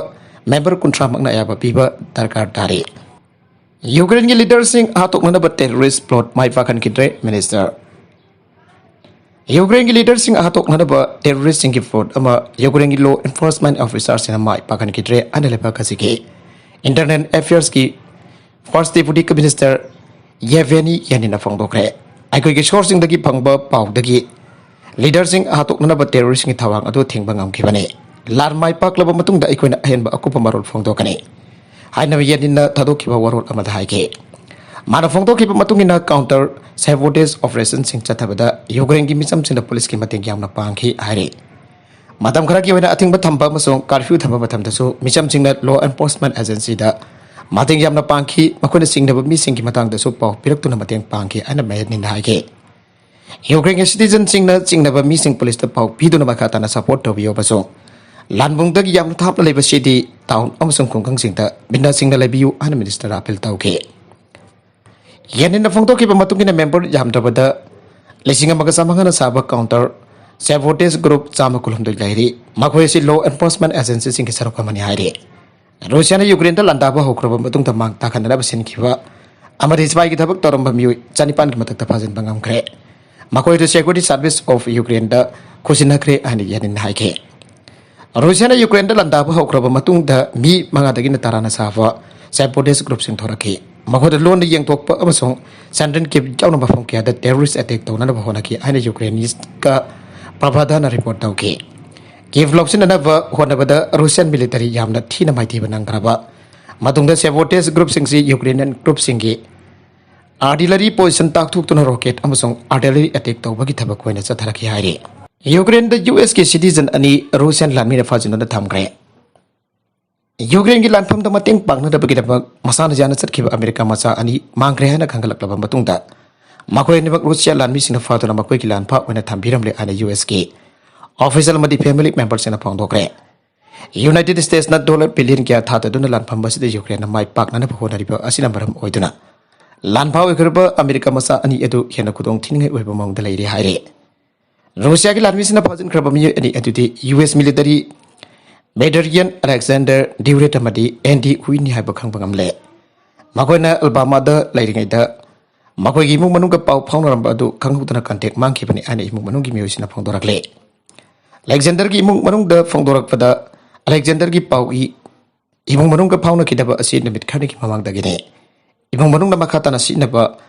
ꯃꯦꯝꯕꯔ ꯀꯨꯟꯊ꯭ꯔꯥꯃꯛꯅ ꯑꯌꯥꯕ ꯄꯤꯕ ꯗꯔꯀꯥꯔ ꯇꯥꯔꯤ꯫ ꯌꯨꯀ꯭ꯔꯦꯟꯒꯤ ꯂꯤꯗꯔꯁꯤꯡ ꯍꯥꯠꯇꯣꯛꯅꯅꯕ ꯇꯦꯔꯣꯔꯤꯁ ꯄ꯭ꯂꯣꯠ ꯃꯥꯏ ꯄꯥꯛꯍꯟꯈꯤꯗ꯭ꯔꯦ, ꯃꯤꯅꯤꯁꯇꯔ꯫ ꯌꯨꯀ꯭ꯔꯦꯟꯒꯤ ꯂꯤꯗꯔꯁꯤꯡ ꯍꯥꯠꯇꯣꯛꯅꯅꯕ ꯇꯦꯔꯣꯔꯤꯁꯁꯤꯡꯒꯤ ꯄ꯭ꯂꯣꯠ ꯑꯃ ꯌꯨꯀ꯭ꯔꯦꯟꯒꯤ ꯂꯣ ꯑꯦꯟꯐꯣꯔꯁꯃꯦꯟ ꯑꯣꯐꯤꯁꯥꯔꯁꯤꯡꯅ ꯃꯥꯏ ꯄꯥꯛꯍꯟꯈꯤꯗ꯭ꯔꯦ ꯍꯥꯏꯅ ꯂꯩꯕꯥꯛ ꯑꯁꯤꯒꯤ ꯏꯟꯇꯔꯅꯦꯜ ꯑꯦꯐꯤꯌꯔꯁꯀꯤ ꯐꯥꯔꯁ ꯗꯦꯄꯨꯇꯤ ꯃꯤꯅꯤꯁꯇꯔ ꯌꯦꯚꯦꯅꯤ ꯌꯥꯅꯤꯅ ꯐꯣꯡꯗꯣꯛꯈ꯭ꯔꯦ꯫ ꯑꯩꯈꯣꯏꯒꯤ ꯁꯣꯔꯁꯁꯤꯡꯗꯒꯤ ꯐꯪꯕ ꯄꯥꯎꯗꯒꯤ ꯂꯤꯗꯔꯁꯤꯡ ꯍꯥꯠꯇꯣꯛꯅꯅꯕ ꯇꯦꯔꯣꯔꯤꯁꯁꯤꯡꯒꯤ ꯊꯧꯔꯥꯡ ꯑꯗꯨ ꯊꯤꯡꯕ ꯉꯝꯈꯤꯕꯅꯤ꯫ ꯂꯥꯟ ꯃꯥꯏ ꯄꯥꯛꯂꯕ ꯃꯇꯨꯡꯗ ꯑꯩꯈꯣꯏꯅ ꯑꯍꯦꯟꯕ ꯑꯀꯨꯞꯄ ꯃꯔꯣꯜ ꯐꯣꯡꯗꯣꯛꯀꯅꯤ ꯍꯥꯏꯅ ꯌꯦꯅꯤꯟꯅ ꯊꯥꯗꯣꯛꯈꯤꯕ ꯋꯥꯔꯣꯜ ꯑꯃꯗ ꯍꯥꯏꯈꯤ꯫ ꯃꯥꯅ ꯐꯣꯡꯗꯣꯛꯈꯤꯕ ꯃꯇꯨꯡ ꯏꯟꯅ ꯀꯥꯎꯟꯇꯔ ꯁꯦꯕꯣꯇꯦꯖ ꯑꯣꯄꯔꯦꯁꯟꯁꯤꯡ ꯆꯠꯊꯕꯗ ꯌꯨꯀ꯭ꯔꯦꯟꯒꯤ ꯃꯤꯆꯝꯁꯤꯡꯅ ꯄꯨꯂꯤꯁꯀꯤ ꯃꯇꯦꯡ ꯌꯥꯝꯅ ꯄꯥꯡꯈꯤ ꯍꯥꯏꯔꯤ꯫ ꯃꯇꯝ ꯈꯔꯒꯤ ꯑꯣꯏꯅ ꯑꯊꯤꯡꯕ ꯊꯝꯕ ꯑꯃꯁꯨꯡ ꯀꯥꯔꯐ꯭ꯌꯨ ꯊꯝꯕ ꯃꯇꯝꯗꯁꯨ ꯃꯤꯆꯝꯁꯤꯡꯅ ꯂꯣ ꯑꯦꯟꯐꯣꯔꯁꯃꯦꯟ ꯑꯦꯖꯦꯟꯁꯤꯗ ꯃꯇꯦꯡ ꯌꯥꯝꯅ ꯄꯥꯡꯈꯤ꯫ ꯃꯈꯣꯏꯅ ꯆꯤꯡꯅꯕ ꯃꯤꯁꯤꯡꯒꯤ ꯃꯇꯥꯡꯗꯁꯨ ꯄꯥꯎ ꯄꯤꯔꯛꯇꯨꯅ ꯃꯇꯦꯡ ꯄꯥꯡꯈꯤ ꯍꯥꯏꯅ ꯃꯦꯍꯦꯠꯅꯤꯅ ꯍꯥꯏꯈꯤ꯫ ꯌꯨꯀ꯭ꯔꯦꯟꯒꯤ ꯁꯤꯇꯤꯖꯟꯁꯤꯡꯅ ꯆꯤꯡꯅꯕ ꯃꯤꯁꯤꯡ ꯄꯨꯂꯤꯁꯇ ꯄꯥꯎ ꯄꯤꯗꯨꯅ ꯃꯈꯥ ꯇꯥꯅ ꯁꯄꯣꯔꯠ ꯇꯧꯕꯤꯌꯨ ꯑꯃꯁꯨꯡ ꯂꯥꯟꯕꯨꯡꯗꯒꯤ ꯌꯥꯝꯅ ꯊꯥꯞꯅ ꯂꯩꯕ ꯁꯤꯇꯤ, ꯇꯥꯎꯟ ꯑꯃꯁꯨꯡ ꯈꯨꯡꯒꯪꯁꯤꯡꯗ ꯕꯤꯟꯅꯁꯤꯡꯅ ꯂꯩꯕꯤꯌꯨ ꯍꯥꯏꯅ ꯃꯤꯅꯤꯁꯇꯔ ꯑꯄꯤꯜ ꯇꯧꯈꯤ꯫ ꯌꯦꯅꯤꯟꯅ ꯐꯣꯡꯗꯣꯛꯈꯤꯕ ꯃꯇꯨꯡ ꯏꯟꯅ ꯃꯦꯝꯕꯔ ꯌꯥꯝꯗ꯭ꯔꯕꯗ ꯂꯤꯁꯤꯡ ꯑꯃꯒ ꯆꯥꯃꯉꯥꯅ ꯁꯥꯕ ꯀꯥꯎꯟꯇꯔ ꯁꯦꯕꯣꯇꯦꯖ ꯒ꯭ꯔꯨꯞ ꯆꯥꯝꯃ ꯀꯨꯟꯍꯨꯝꯗꯣꯏ ꯂꯩꯔꯤ꯫ ꯃꯈꯣꯏ ꯑꯁꯤ ꯂꯣ ꯑꯦꯟꯐꯣꯔꯁꯃꯦꯟ ꯑꯦꯖꯦꯟꯁꯤꯁꯤꯡꯒꯤ ꯁꯔꯨꯛ ꯑꯃꯅꯤ ꯍꯥꯏꯔꯤ꯫ ꯔꯨꯁꯤꯌꯥꯅ ꯌꯨꯀ꯭ꯔꯦꯟꯗ ꯂꯥꯟꯗꯥꯕ ꯍꯧꯈ꯭ꯔꯕ ꯃꯇꯨꯡꯗ ꯃꯥꯡ ꯇꯥꯛꯍꯟꯅꯅꯕ ꯁꯤꯟꯈꯤꯕ ꯑꯃꯗꯤ ꯁꯤꯐꯥꯏꯒꯤ ꯊꯕꯛ ꯇꯧꯔꯝꯕ ꯃꯤꯑꯣꯏ ꯆꯅꯤꯄꯥꯟꯒꯤ ꯃꯊꯛꯇ ꯐꯥꯖꯤꯟꯕ ꯉꯝꯈ꯭ꯔꯦ꯫ ꯃꯈꯣꯏꯗꯨ ꯁꯦꯀ꯭ꯌꯨꯔꯤꯇꯤ ꯁꯥꯔꯚꯤꯁ ꯑꯣꯐ ꯌꯨꯀ꯭ꯔꯦꯟꯗ ꯈꯨꯠꯁꯤꯟꯅꯈ꯭ꯔꯦ ꯍꯥꯏꯅ ꯌꯦꯅꯤꯟꯅ ꯍꯥꯏꯈꯤ꯫ ꯔꯨꯁꯤꯌꯥꯅ ꯌꯨꯀ꯭ꯔꯦꯟꯗ ꯂꯥꯟꯗꯥꯕ ꯍꯧꯈ꯭ꯔꯕ ꯃꯇꯨꯡꯗ ꯃꯤ ꯃꯉꯥꯗꯒꯤꯅ ꯇꯔꯥꯅ ꯁꯥꯕ ꯁꯦꯕꯣꯇꯦꯖ ꯒ꯭ꯔꯨꯞꯁꯤꯡ ꯊꯣꯔꯛꯈꯤ꯫ ꯃꯈꯣꯏꯗ ꯂꯣꯟꯅ ꯌꯦꯡꯊꯣꯛꯄ ꯑꯃꯁꯨꯡ ꯁꯦꯟꯇ꯭ꯔꯦꯜ ꯀꯤꯞ ꯌꯥꯎꯅ ꯃꯐꯝ ꯀꯌꯥꯗ ꯇꯦꯔꯣꯔꯤꯁ ꯑꯦꯇꯦꯛ ꯇꯧꯅꯅꯕ ꯍꯣꯠꯅꯈꯤ ꯍꯥꯏꯅ ꯌꯨꯀ꯭ꯔꯦꯅꯤꯁꯀ ꯄ꯭ꯔꯚꯥꯗꯥꯅ ꯔꯤꯄꯣꯔꯠ ꯇꯧꯈꯤ꯫ ꯀꯤꯞ ꯂꯧꯁꯤꯟꯅꯅꯕ ꯍꯣꯠꯅꯕꯗ ꯔꯨꯁꯤꯌꯥꯟ ꯃꯤꯂꯤꯇꯔꯤ ꯌꯥꯝꯅ ꯊꯤꯅ ꯃꯥꯏꯊꯤꯕ ꯅꯪꯈ꯭ꯔꯕ ꯃꯇꯨꯡꯗ ꯁꯦꯕꯣꯇꯦꯖ ꯒ꯭ꯔꯨꯞꯁꯤꯡꯁꯤ ꯌꯨꯀ꯭ꯔꯦꯅꯤꯌꯟ ꯒ꯭ꯔꯨꯞꯁꯤꯡꯒꯤ ꯑꯥꯔꯇꯤꯂꯔꯤ ꯄꯣꯖꯤꯁꯟ ꯇꯥꯛꯊꯣꯛꯇꯨꯅ ꯔꯣꯀꯦꯠ ꯑꯃꯁꯨꯡ ꯑꯥꯔꯇꯤꯂꯔꯤ ꯑꯦꯇꯦꯛ ꯇꯧꯕꯒꯤ ꯊꯕꯛ ꯑꯣꯏꯅ ꯆꯠꯊꯔꯛꯈꯤ ꯍꯥꯏꯔꯤ꯫ ꯌꯨꯀ꯭ꯔꯦꯟꯗ ꯌꯨ ꯑꯦꯁꯀꯤ ꯁꯤꯇꯤꯖꯟ ꯑꯅꯤ ꯔꯨꯁꯤꯌꯥꯟ ꯂꯥꯟꯃꯤꯅ ꯐꯥꯖꯤꯟꯗꯨꯅ ꯊꯝꯈ꯭ꯔꯦ꯫ ꯌꯨꯀ꯭ꯔꯦꯟꯒꯤ ꯂꯥꯟꯐꯝꯗ ꯃꯇꯦꯡ ꯄꯥꯡꯅꯅꯕꯒꯤꯗꯃꯛ ꯃꯁꯥꯅ ꯌꯥꯅ ꯆꯠꯈꯤꯕ ꯑꯃꯦꯔꯤꯀꯥ ꯃꯆꯥ ꯑꯅꯤ ꯃꯥꯡꯈ꯭ꯔꯦ ꯍꯥꯏꯅ ꯈꯪꯒꯠꯂꯛꯂꯕ ꯃꯇꯨꯡꯗ ꯃꯈꯣꯏ ꯑꯅꯤꯃꯛ ꯔꯨꯁꯤꯌꯥ ꯂꯥꯟꯃꯤꯁꯤꯡꯅ ꯐꯥꯗꯨꯅ ꯃꯈꯣꯏꯒꯤ ꯂꯥꯟꯐꯥ ꯑꯣꯏꯅ ꯊꯝꯕꯤꯔꯝꯂꯦ ꯍꯥꯏꯅ ꯌꯨ ꯑꯦꯁꯀꯤ ꯑꯣꯐꯤꯁꯤꯌꯦꯜ ꯑꯃꯗꯤ ꯐꯦꯃꯤꯂꯤ ꯃꯦꯝꯕꯔꯁꯤꯡꯅ ꯐꯣꯡꯗꯣꯛꯈ꯭ꯔꯦ꯫ ꯌꯨꯅꯥꯏꯇꯦꯗ ꯁ꯭ꯇꯦꯠꯁꯅ ꯗꯣꯂꯔ ꯕꯤꯂꯤꯌꯟ ꯀꯌꯥ ꯊꯥꯗꯗꯨꯅ ꯂꯥꯟꯐꯝ ꯑꯁꯤꯗ ꯌꯨꯀ꯭ꯔꯦꯟꯅ ꯃꯥꯏ ꯄꯥꯛꯅꯅꯕ ꯍꯣꯠꯅꯔꯤꯕ ꯑꯁꯤꯅ ꯃꯔꯝ ꯑꯣꯏꯗꯨꯅ ꯂꯥꯟꯐꯥ ꯑꯣꯏꯈ꯭ꯔꯕ ꯑꯃꯦꯔꯤꯀꯥ ꯃꯆꯥ ꯑꯅꯤ ꯑꯗꯨ ꯍꯦꯟꯅ ꯈꯨꯗꯣꯡ ꯊꯤꯅꯤꯡꯉꯥꯏ ꯑꯣꯏꯕ ꯃꯑꯣꯡꯗ ꯂꯩꯔꯦ ꯍꯥꯏꯔꯦ꯫ ꯔꯨꯁꯤꯌꯥꯒꯤ ꯂꯥꯟꯃꯤꯁꯤꯡꯅ ꯐꯥꯖꯤꯟꯈ꯭ꯔꯕ ꯃꯤꯑꯣꯏ ꯑꯅꯤ ꯑꯗꯨꯗꯤ ꯌꯨ ꯑꯦꯁ ꯃꯤꯂꯤꯇꯔꯤ ꯕꯦꯇꯔꯤꯌꯟ ꯑꯂꯦꯛꯖꯥꯟꯗꯔ ꯗ꯭ꯌꯨꯔꯦꯠ ꯑꯃꯗꯤ ꯑꯦꯟꯗꯤ ꯍꯨꯏꯅꯤ ꯍꯥꯏꯕ ꯈꯪꯕ ꯉꯝꯂꯦ꯫ ꯃꯈꯣꯏꯅ ꯑꯜꯕꯥꯃꯥꯗ ꯂꯩꯔꯤꯉꯩꯗ ꯃꯈꯣꯏꯒꯤ ꯏꯃꯨꯡ ꯃꯅꯨꯡꯒ ꯄꯥꯎ ꯐꯥꯎꯅꯔꯝꯕ ꯑꯗꯨ ꯈꯪꯍꯧꯗꯅ ꯀꯟꯇꯦꯛ ꯃꯥꯡꯈꯤꯕꯅꯤ ꯍꯥꯏꯅ ꯏꯃꯨꯡ ꯃꯅꯨꯡꯒꯤ ꯃꯤꯑꯣꯏꯁꯤꯡꯅ ꯐꯣꯡꯗꯣꯔꯛꯂꯦ꯫ ꯑꯂꯦꯛꯖꯥꯟꯗꯔꯒꯤ ꯏꯃꯨꯡ ꯃꯅꯨꯡꯗ ꯐꯣꯡꯗꯣꯔꯛꯄꯗ, ꯑꯂꯦꯛꯖꯥꯟꯗꯔꯒꯤ ꯄꯥꯎꯒꯤ ꯏꯃꯨꯡ ꯃꯅꯨꯡꯒ ꯐꯥꯎꯅꯈꯤꯗꯕ ꯑꯁꯤ ꯅꯨꯃꯤꯠ ꯈꯔꯅꯤꯒꯤ ꯃꯃꯥꯡꯗꯒꯤꯅꯤ꯫ ꯏꯃꯨꯡ ꯃꯅꯨꯡꯅ ꯃꯈꯥ ꯇꯥꯅ ꯁꯤꯖꯤꯟꯅꯕ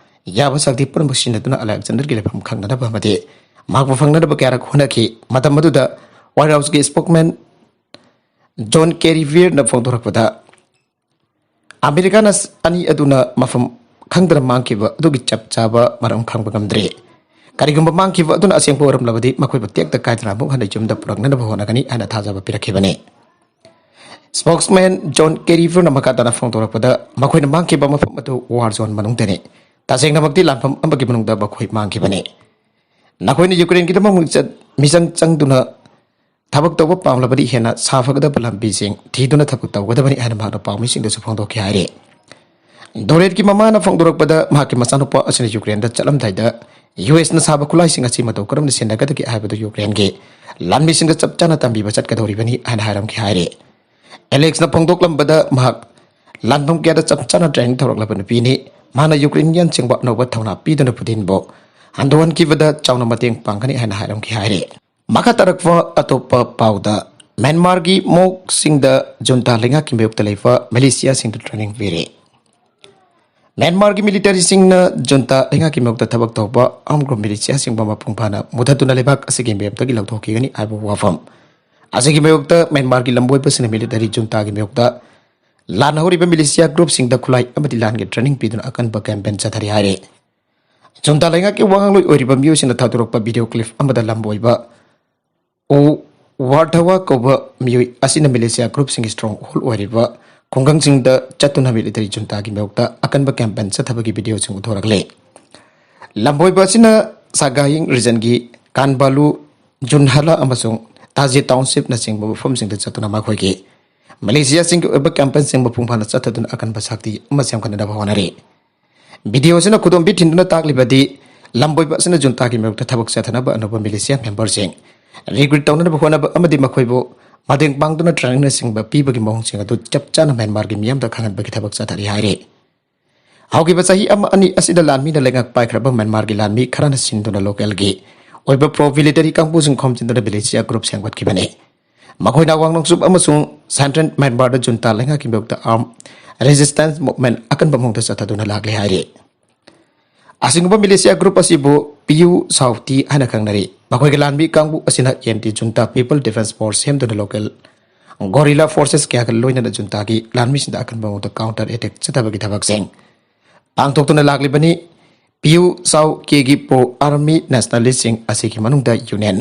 ꯌꯥꯕ ꯁꯛꯇꯤ ꯄꯨꯝꯅꯃꯛ ꯁꯤꯖꯤꯟꯅꯗꯨꯅ ꯑꯂꯦꯛꯖꯥꯟꯗꯔꯒꯤ ꯂꯩꯐꯝ ꯈꯪꯅꯅꯕ ꯑꯃꯗꯤ ꯃꯍꯥꯛꯄꯨ ꯐꯪꯅꯅꯕ ꯀꯌꯥꯔꯛ ꯍꯣꯠꯅꯈꯤ꯫ ꯃꯇꯝ ꯑꯗꯨꯗ ꯋꯥꯏꯠ ꯍꯥꯎꯁꯀꯤ ꯁ꯭ꯄꯣꯛꯃꯦꯟ ꯖꯣꯟ ꯀꯦꯔꯤꯚꯤꯌꯔꯅ ꯐꯣꯡꯗꯣꯔꯛꯄꯗ, ꯑꯃꯦꯔꯤꯀꯥꯅ ꯑꯅꯤ ꯑꯗꯨꯅ ꯃꯐꯝ ꯈꯪꯗꯅ ꯃꯥꯡꯈꯤꯕ ꯑꯗꯨꯒꯤ ꯆꯞ ꯆꯥꯕ ꯃꯔꯝ ꯈꯪꯕ ꯉꯝꯗ꯭ꯔꯤ꯫ ꯀꯔꯤꯒꯨꯝꯕ ꯃꯥꯡꯈꯤꯕ ꯑꯗꯨꯅ ꯑꯁꯦꯡꯕ ꯑꯣꯏꯔꯝꯂꯕꯗꯤ ꯃꯈꯣꯏꯕꯨ ꯇꯦꯛꯇ ꯀꯥꯏꯗꯅ ꯑꯃꯨꯛ ꯍꯟꯅ ꯌꯨꯝꯗ ꯄꯨꯔꯛꯅꯅꯕ ꯍꯣꯠꯅꯒꯅꯤ ꯍꯥꯏꯅ ꯊꯥꯖꯕ ꯄꯤꯔꯛꯈꯤꯕꯅꯤ꯫ ꯁ꯭ꯄꯣꯛꯁꯃꯦꯟ ꯖꯣꯟ ꯀꯦꯔꯤꯚꯔꯅ ꯃꯈꯥ ꯇꯥꯅ ꯐꯣꯡꯗꯣꯔꯛꯄꯗ, ꯃꯈꯣꯏꯅ ꯃꯥꯡꯈꯤꯕ ꯃꯐꯝ ꯑꯗꯨ ꯋꯥꯔ ꯖꯣꯟ ꯃꯅꯨꯡꯗꯅꯤ꯫ ꯇꯁꯦꯡꯅꯃꯛꯇꯤ ꯂꯥꯟꯐꯝ ꯑꯃꯒꯤ ꯃꯅꯨꯡꯗ ꯃꯈꯣꯏ ꯃꯥꯡꯈꯤꯕꯅꯤ꯫ ꯅꯈꯣꯏꯅ ꯌꯨꯀ꯭ꯔꯦꯟꯒꯤꯗꯃꯛ ꯃꯤꯡꯆꯠ-, ꯃꯤꯆꯪ ꯆꯪꯗꯨꯅ ꯊꯕꯛ ꯇꯧꯕ ꯄꯥꯝꯂꯕꯗꯤ ꯍꯦꯟꯅ ꯁꯥꯐꯒꯗꯕ ꯂꯝꯕꯤꯁꯤꯡ ꯊꯤꯗꯨꯅ ꯊꯕꯛ ꯇꯧꯒꯗꯕꯅꯤ ꯍꯥꯏꯅ ꯃꯍꯥꯛꯅ ꯄꯥꯎꯃꯤꯁꯤꯡꯗꯁꯨ ꯐꯣꯡꯗꯣꯛꯈꯤ ꯍꯥꯏꯔꯤ꯫ ꯗꯣꯔꯦꯠꯀꯤ ꯃꯃꯥꯅ ꯐꯣꯡꯗꯣꯔꯛꯄꯗ, ꯃꯍꯥꯛꯀꯤ ꯃꯆꯥꯅꯨꯄꯥ ꯑꯁꯤꯅ ꯌꯨꯀ꯭ꯔꯦꯟꯗ ꯆꯠꯂꯝꯗꯥꯏꯗ ꯌꯨ ꯑꯦꯁꯅ ꯁꯥꯕ ꯈꯨꯠꯂꯥꯏꯁꯤꯡ ꯑꯁꯤ ꯃꯇꯧ ꯀꯔꯝꯅ ꯁꯤꯖꯤꯟꯅꯒꯗꯒꯦ ꯍꯥꯏꯕꯗꯨ ꯌꯨꯀ꯭ꯔꯦꯟꯒꯤ ꯂꯥꯟꯃꯤꯁꯤꯡꯒ ꯆꯞ ꯆꯥꯅ ꯇꯝꯕꯤꯕ ꯆꯠꯀꯗꯧꯔꯤꯕꯅꯤ ꯍꯥꯏꯅ ꯍꯥꯏꯔꯝꯈꯤ ꯍꯥꯏꯔꯤ꯫ ꯑꯦꯂꯦꯛꯁꯅ ꯐꯣꯡꯗꯣꯛꯂꯝꯕꯗ, ꯃꯍꯥꯛ ꯂꯥꯟꯐꯝ ꯀꯌꯥꯗ ꯆꯞ ꯆꯥꯅ ꯇ꯭ꯔꯦꯅꯤꯡ ꯇꯧꯔꯛꯂꯕ ꯅꯨꯄꯤꯅꯤ꯫ ꯃꯍꯥꯛꯅ ꯌꯨꯀ꯭ꯔꯦꯟꯒꯤ ꯌꯥꯟꯁꯤꯡꯕ ꯑꯅꯧꯕ ꯊꯧꯅꯥ ꯄꯤꯗꯨꯅ ꯄꯨꯇꯤꯟꯕꯨ ꯍꯟꯗꯣꯛꯍꯟꯈꯤꯕꯗ ꯆꯥꯎꯅ ꯃꯇꯦꯡ ꯄꯥꯡꯒꯅꯤ ꯍꯥꯏꯅ ꯍꯥꯏꯔꯝꯈꯤ ꯍꯥꯏꯔꯤ꯫ ꯃꯈꯥ ꯇꯥꯔꯛꯄ ꯑꯇꯣꯞꯄ ꯄꯥꯎꯗ, ꯃ꯭ꯌꯥꯟꯃꯥꯔꯒꯤ ꯃꯣꯛꯁꯤꯡꯗ ꯖꯨꯟꯇꯥ ꯂꯩꯉꯥꯛꯀꯤ ꯃꯥꯌꯣꯛꯇ ꯂꯩꯕ ꯃꯤꯂꯤꯁꯤꯌꯥꯁꯤꯡꯗ ꯇ꯭ꯔꯦꯅꯤꯡ ꯄꯤꯔꯤ꯫ ꯃ꯭ꯌꯥꯟꯃꯥꯔꯒꯤ ꯃꯤꯂꯤꯇꯔꯤꯁꯤꯡꯅ ꯖꯨꯟꯇꯥ ꯂꯩꯉꯥꯛꯀꯤ ꯃꯥꯌꯣꯛꯇ ꯊꯕꯛ ꯇꯧꯕ ꯑꯥꯔꯝ ꯒ꯭ꯔꯨꯞ ꯃꯤꯂꯤꯁꯤꯌꯥꯁꯤꯡꯕꯨ ꯃꯄꯨꯡ ꯐꯥꯅ ꯃꯨꯊꯠꯇꯨꯅ ꯂꯩꯕꯥꯛ ꯑꯁꯤꯒꯤ ꯃꯥꯌꯣꯛꯇꯒꯤ ꯂꯧꯊꯣꯛꯈꯤꯒꯅꯤ ꯍꯥꯏꯕ ꯋꯥꯐꯝ ꯑꯁꯤꯒꯤ ꯃꯥꯌꯣꯛꯇ ꯃ꯭ꯌꯥꯟꯃꯥꯔꯒꯤ ꯂꯝꯕꯣꯏꯕꯁꯤꯡꯅ ꯃꯤꯂꯤꯇꯔꯤ ꯖꯨꯟꯇꯥꯒꯤ ꯃꯥꯌꯣꯛꯇ ꯂꯥꯟ ꯍꯧꯔꯤꯕ ꯃꯤꯂꯤꯁꯤꯌꯥ ꯒ꯭ꯔꯨꯞꯁꯤꯡꯗ ꯈꯨꯠꯂꯥꯏ ꯑꯃꯗꯤ ꯂꯥꯟꯒꯤ ꯇ꯭ꯔꯦꯅꯤꯡ ꯄꯤꯗꯨꯅ ꯑꯀꯟꯕ ꯀꯦꯝꯄꯦꯟ ꯆꯠꯊꯔꯤ ꯍꯥꯏꯔꯤ꯫ ꯖꯨꯟꯇꯥ ꯂꯩꯉꯥꯛꯀꯤ ꯋꯥꯉꯥꯡꯂꯣꯏ ꯑꯣꯏꯔꯤꯕ ꯃꯤꯑꯣꯏꯁꯤꯡꯅ ꯊꯥꯗꯣꯔꯛꯄ ꯚꯤꯗꯤꯑꯣ ꯀ꯭ꯂꯤꯞ ꯑꯃꯗ ꯂꯝꯕꯣꯏꯕ ꯎ ꯋꯥꯔꯊꯋꯥ ꯀꯧꯕ ꯃꯤꯑꯣꯏ ꯑꯁꯤꯅ ꯃꯤꯂꯤꯁꯤꯌꯥ ꯒ꯭ꯔꯨꯞꯁꯤꯡꯒꯤ ꯁ꯭ꯇ꯭ꯔꯣꯡ ꯍꯣꯜ ꯑꯣꯏꯔꯤꯕ ꯈꯨꯡꯒꯪꯁꯤꯡꯗ ꯆꯠꯇꯨꯅ ꯃꯤꯂꯤꯇꯔꯤ ꯖꯨꯟꯇꯥꯒꯤ ꯃꯥꯌꯣꯛꯇ ꯑꯀꯟꯕ ꯀꯦꯝꯄꯦꯟ ꯆꯠꯊꯕꯒꯤ ꯚꯤꯗꯤꯑꯣꯁꯤꯡ ꯎꯠꯊꯣꯔꯛꯂꯦ꯫ ꯂꯝꯕꯣꯏꯕ ꯑꯁꯤꯅ ꯁꯒꯥꯌꯤꯡ ꯔꯤꯖꯟꯒꯤ ꯀꯥꯟꯕꯥꯂꯨ, ꯖꯨꯟꯍꯥꯂꯥ ꯑꯃꯁꯨꯡ ꯇꯥꯖꯦ ꯇꯥꯎꯟꯁꯤꯞꯅꯆꯤꯡꯕ ꯃꯐꯝꯁꯤꯡꯗ ꯆꯠꯇꯨꯅ ꯃꯈꯣꯏꯒꯤ ꯃꯤꯂꯤꯁꯤꯌꯥꯁꯤꯡꯒꯤ ꯑꯣꯏꯕ ꯀꯦꯝꯄꯦꯟꯁꯤꯡ ꯃꯄꯨꯡ ꯐꯥꯅ ꯆꯠꯊꯗꯨꯅ ꯑꯀꯟꯕ ꯁꯛꯇꯤ ꯑꯃ ꯁꯦꯝꯒꯠꯅꯕ ꯍꯣꯠꯅꯔꯤ꯫ ꯚꯤꯗꯤꯑꯣ ꯑꯁꯤꯅ ꯈꯨꯗꯣꯝꯕꯤ ꯊꯤꯟꯗꯨꯅ ꯇꯥꯛꯂꯤꯕꯗꯤ ꯂꯝꯕꯣꯏꯕ ꯑꯁꯤꯅ ꯖꯨꯟꯇꯥꯒꯤ ꯃꯥꯌꯣꯛꯇ ꯊꯕꯛ ꯆꯠꯊꯅꯕ ꯑꯅꯧꯕ ꯃꯤꯂꯤꯁꯤꯌꯥ ꯃꯦꯝꯕꯔꯁꯤꯡ ꯔꯤꯀ꯭ꯔꯨꯠ ꯇꯧꯅꯅꯕ ꯍꯣꯠꯅꯕ ꯑꯃꯗꯤ ꯃꯈꯣꯏꯕꯨ ꯃꯇꯦꯡ ꯄꯥꯡꯗꯨꯅ ꯇ꯭ꯔꯦꯅꯤꯡꯅꯆꯤꯡꯕ ꯄꯤꯕꯒꯤ ꯃꯑꯣꯡꯁꯤꯡ ꯑꯗꯨ ꯆꯞ ꯆꯥꯅ ꯃ꯭ꯌꯥꯟꯃꯥꯔꯒꯤ ꯃꯤꯌꯥꯝꯗ ꯈꯪꯍꯟꯕꯒꯤ ꯊꯕꯛ ꯆꯠꯊꯔꯤ ꯍꯥꯏꯔꯤ꯫ ꯍꯧꯈꯤꯕ ꯆꯍꯤ ꯑꯃ ꯑꯅꯤ ꯑꯁꯤꯗ ꯂꯥꯟꯃꯤꯅ ꯂꯩꯉꯥꯛ ꯄꯥꯏꯈ꯭ꯔꯕ ꯃ꯭ꯌꯥꯟꯃꯥꯔꯒꯤ ꯂꯥꯟꯃꯤ ꯈꯔꯅ ꯁꯤꯟꯗꯨꯅ ꯂꯣꯀꯦꯜꯒꯤ ꯑꯣꯏꯕ ꯄ꯭ꯔꯣ ꯃꯤꯂꯤꯇꯔꯤ ꯀꯥꯡꯕꯨꯁꯤꯡ ꯈꯣꯝꯖꯤꯟꯗꯨꯅ ꯃꯤꯂꯤꯁꯤꯌꯥ ꯒ꯭ꯔꯨꯞ ꯁꯦꯝꯒꯠꯈꯤꯕꯅꯤ꯫ ꯃꯈꯣꯏꯅ ꯑꯋꯥꯡ ꯅꯣꯡꯆꯨꯞ ꯑꯃꯁꯨꯡ ꯁꯦꯟꯇ꯭ꯔꯦꯜ ꯃ꯭ꯌꯥꯟꯃꯥꯔꯗ ꯖꯨꯟꯇꯥ ꯂꯩꯉꯥꯛꯀꯤ ꯃꯥꯌꯣꯛꯇ ꯑꯥꯔꯝ ꯔꯦꯖꯤꯁꯇꯦꯟꯁ ꯃꯨꯚꯃꯦꯟ ꯑꯀꯟꯕ ꯃꯑꯣꯡꯗ ꯆꯠꯊꯗꯨꯅ ꯂꯥꯛꯂꯤ ꯍꯥꯏꯔꯤ꯫ ꯑꯁꯤꯒꯨꯝꯕ ꯃꯤꯂꯤꯁꯤꯌꯥ ꯒ꯭ꯔꯨꯞ ꯑꯁꯤꯕꯨ ꯄꯤꯌꯨ ꯁꯥꯎꯇꯤ ꯍꯥꯏꯅ ꯈꯪꯅꯔꯤ꯫ ꯃꯈꯣꯏꯒꯤ ꯂꯥꯟꯃꯤ ꯀꯥꯡꯕꯨ ꯑꯁꯤꯅ ꯑꯦꯟꯇꯤ ꯖꯨꯟꯇꯥ ꯄꯤꯄꯜ ꯗꯤꯐꯦꯟꯁ ꯐꯣꯔꯁ ꯁꯦꯝꯗꯨꯅ ꯂꯣꯀꯦꯜ ꯒꯣꯔꯤꯂꯥ ꯐꯣꯔꯁꯦꯁ ꯀꯌꯥꯒ ꯂꯣꯏꯅꯅ ꯖꯨꯟꯇꯥꯒꯤ ꯂꯥꯟꯃꯤꯁꯤꯡꯗ ꯑꯀꯟꯕ ꯃꯑꯣꯡꯗ ꯀꯥꯎꯟꯇꯔ ꯑꯦꯇꯦꯛ ꯆꯠꯊꯕꯒꯤ ꯊꯕꯛꯁꯤꯡ ꯄꯥꯡꯊꯣꯛꯇꯨꯅ ꯂꯥꯛꯂꯤꯕꯅꯤ꯫ ꯄꯤꯌꯨ ꯁꯥꯎ ꯀꯦꯒꯤ ꯄ꯭ꯔꯣ ꯑꯥꯔꯃꯤ ꯅꯦꯁꯅꯦꯂꯤꯁꯁꯤꯡ ꯑꯁꯤꯒꯤ ꯃꯅꯨꯡꯗ ꯌꯨꯅꯤꯌꯟ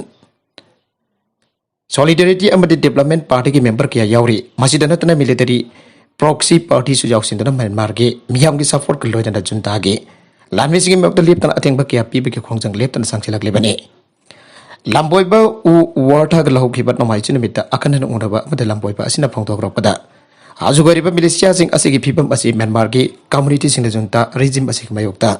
ꯁꯣꯂꯤꯗꯔꯤꯇꯤ ꯑꯃꯗꯤ ꯗꯤꯕ꯭ꯂꯞꯃꯦꯟ ꯄꯥꯔꯇꯤꯒꯤ ꯃꯦꯝꯕꯔ ꯀꯌꯥ ꯌꯥꯎꯔꯤ꯫ ꯃꯁꯤꯗ ꯅꯠꯇꯅ ꯃꯤꯂꯤꯇꯔꯤ ꯄ꯭ꯔꯣꯛꯁꯤ ꯄꯥꯔꯇꯤꯁꯨ ꯌꯥꯎꯁꯤꯟꯗꯨꯅ ꯃ꯭ꯌꯥꯟꯃꯥꯔꯒꯤ ꯃꯤꯌꯥꯝꯒꯤ ꯁꯄꯣꯔꯠꯀ ꯂꯣꯏꯅꯅ ꯖꯨꯟꯇꯥꯒꯤ ꯂꯥꯟꯃꯤꯁꯤꯡꯒꯤ ꯃꯥꯌꯣꯛꯇ ꯂꯦꯞꯇꯅ ꯑꯊꯤꯡꯕ ꯀꯌꯥ ꯄꯤꯕꯒꯤ ꯈꯣꯡꯖꯪ ꯂꯦꯞꯇꯅ ꯆꯪꯁꯤꯜꯂꯛꯂꯤꯕꯅꯤ꯫ ꯂꯝꯕꯣꯏꯕ ꯎ ꯋꯥꯔꯊꯥꯒ ꯂꯧꯍꯧꯈꯤꯕ ꯅꯣꯡꯃꯥꯏꯖꯤꯡ ꯅꯨꯃꯤꯠꯇ ꯑꯈꯟꯅꯅ ꯎꯅꯕ ꯑꯃꯗ ꯂꯝꯕꯣꯏꯕ ꯑꯁꯤꯅ ꯐꯣꯡꯗꯣꯔꯛꯄꯗ, ꯍꯧꯖꯤꯛ ꯑꯣꯏꯔꯤꯕ ꯃꯤꯂꯤꯁꯤꯌꯥꯁꯤꯡ ꯑꯁꯤꯒꯤ ꯐꯤꯕꯝ ꯑꯁꯤ ꯃ꯭ꯌꯥꯟꯃꯥꯔꯒꯤ ꯀꯝꯃꯨꯅꯤꯇꯤꯁꯤꯡꯅ ꯖꯨꯟꯇꯥ ꯔꯤꯖꯤꯝ ꯑꯁꯤꯒꯤ ꯃꯥꯌꯣꯛꯇ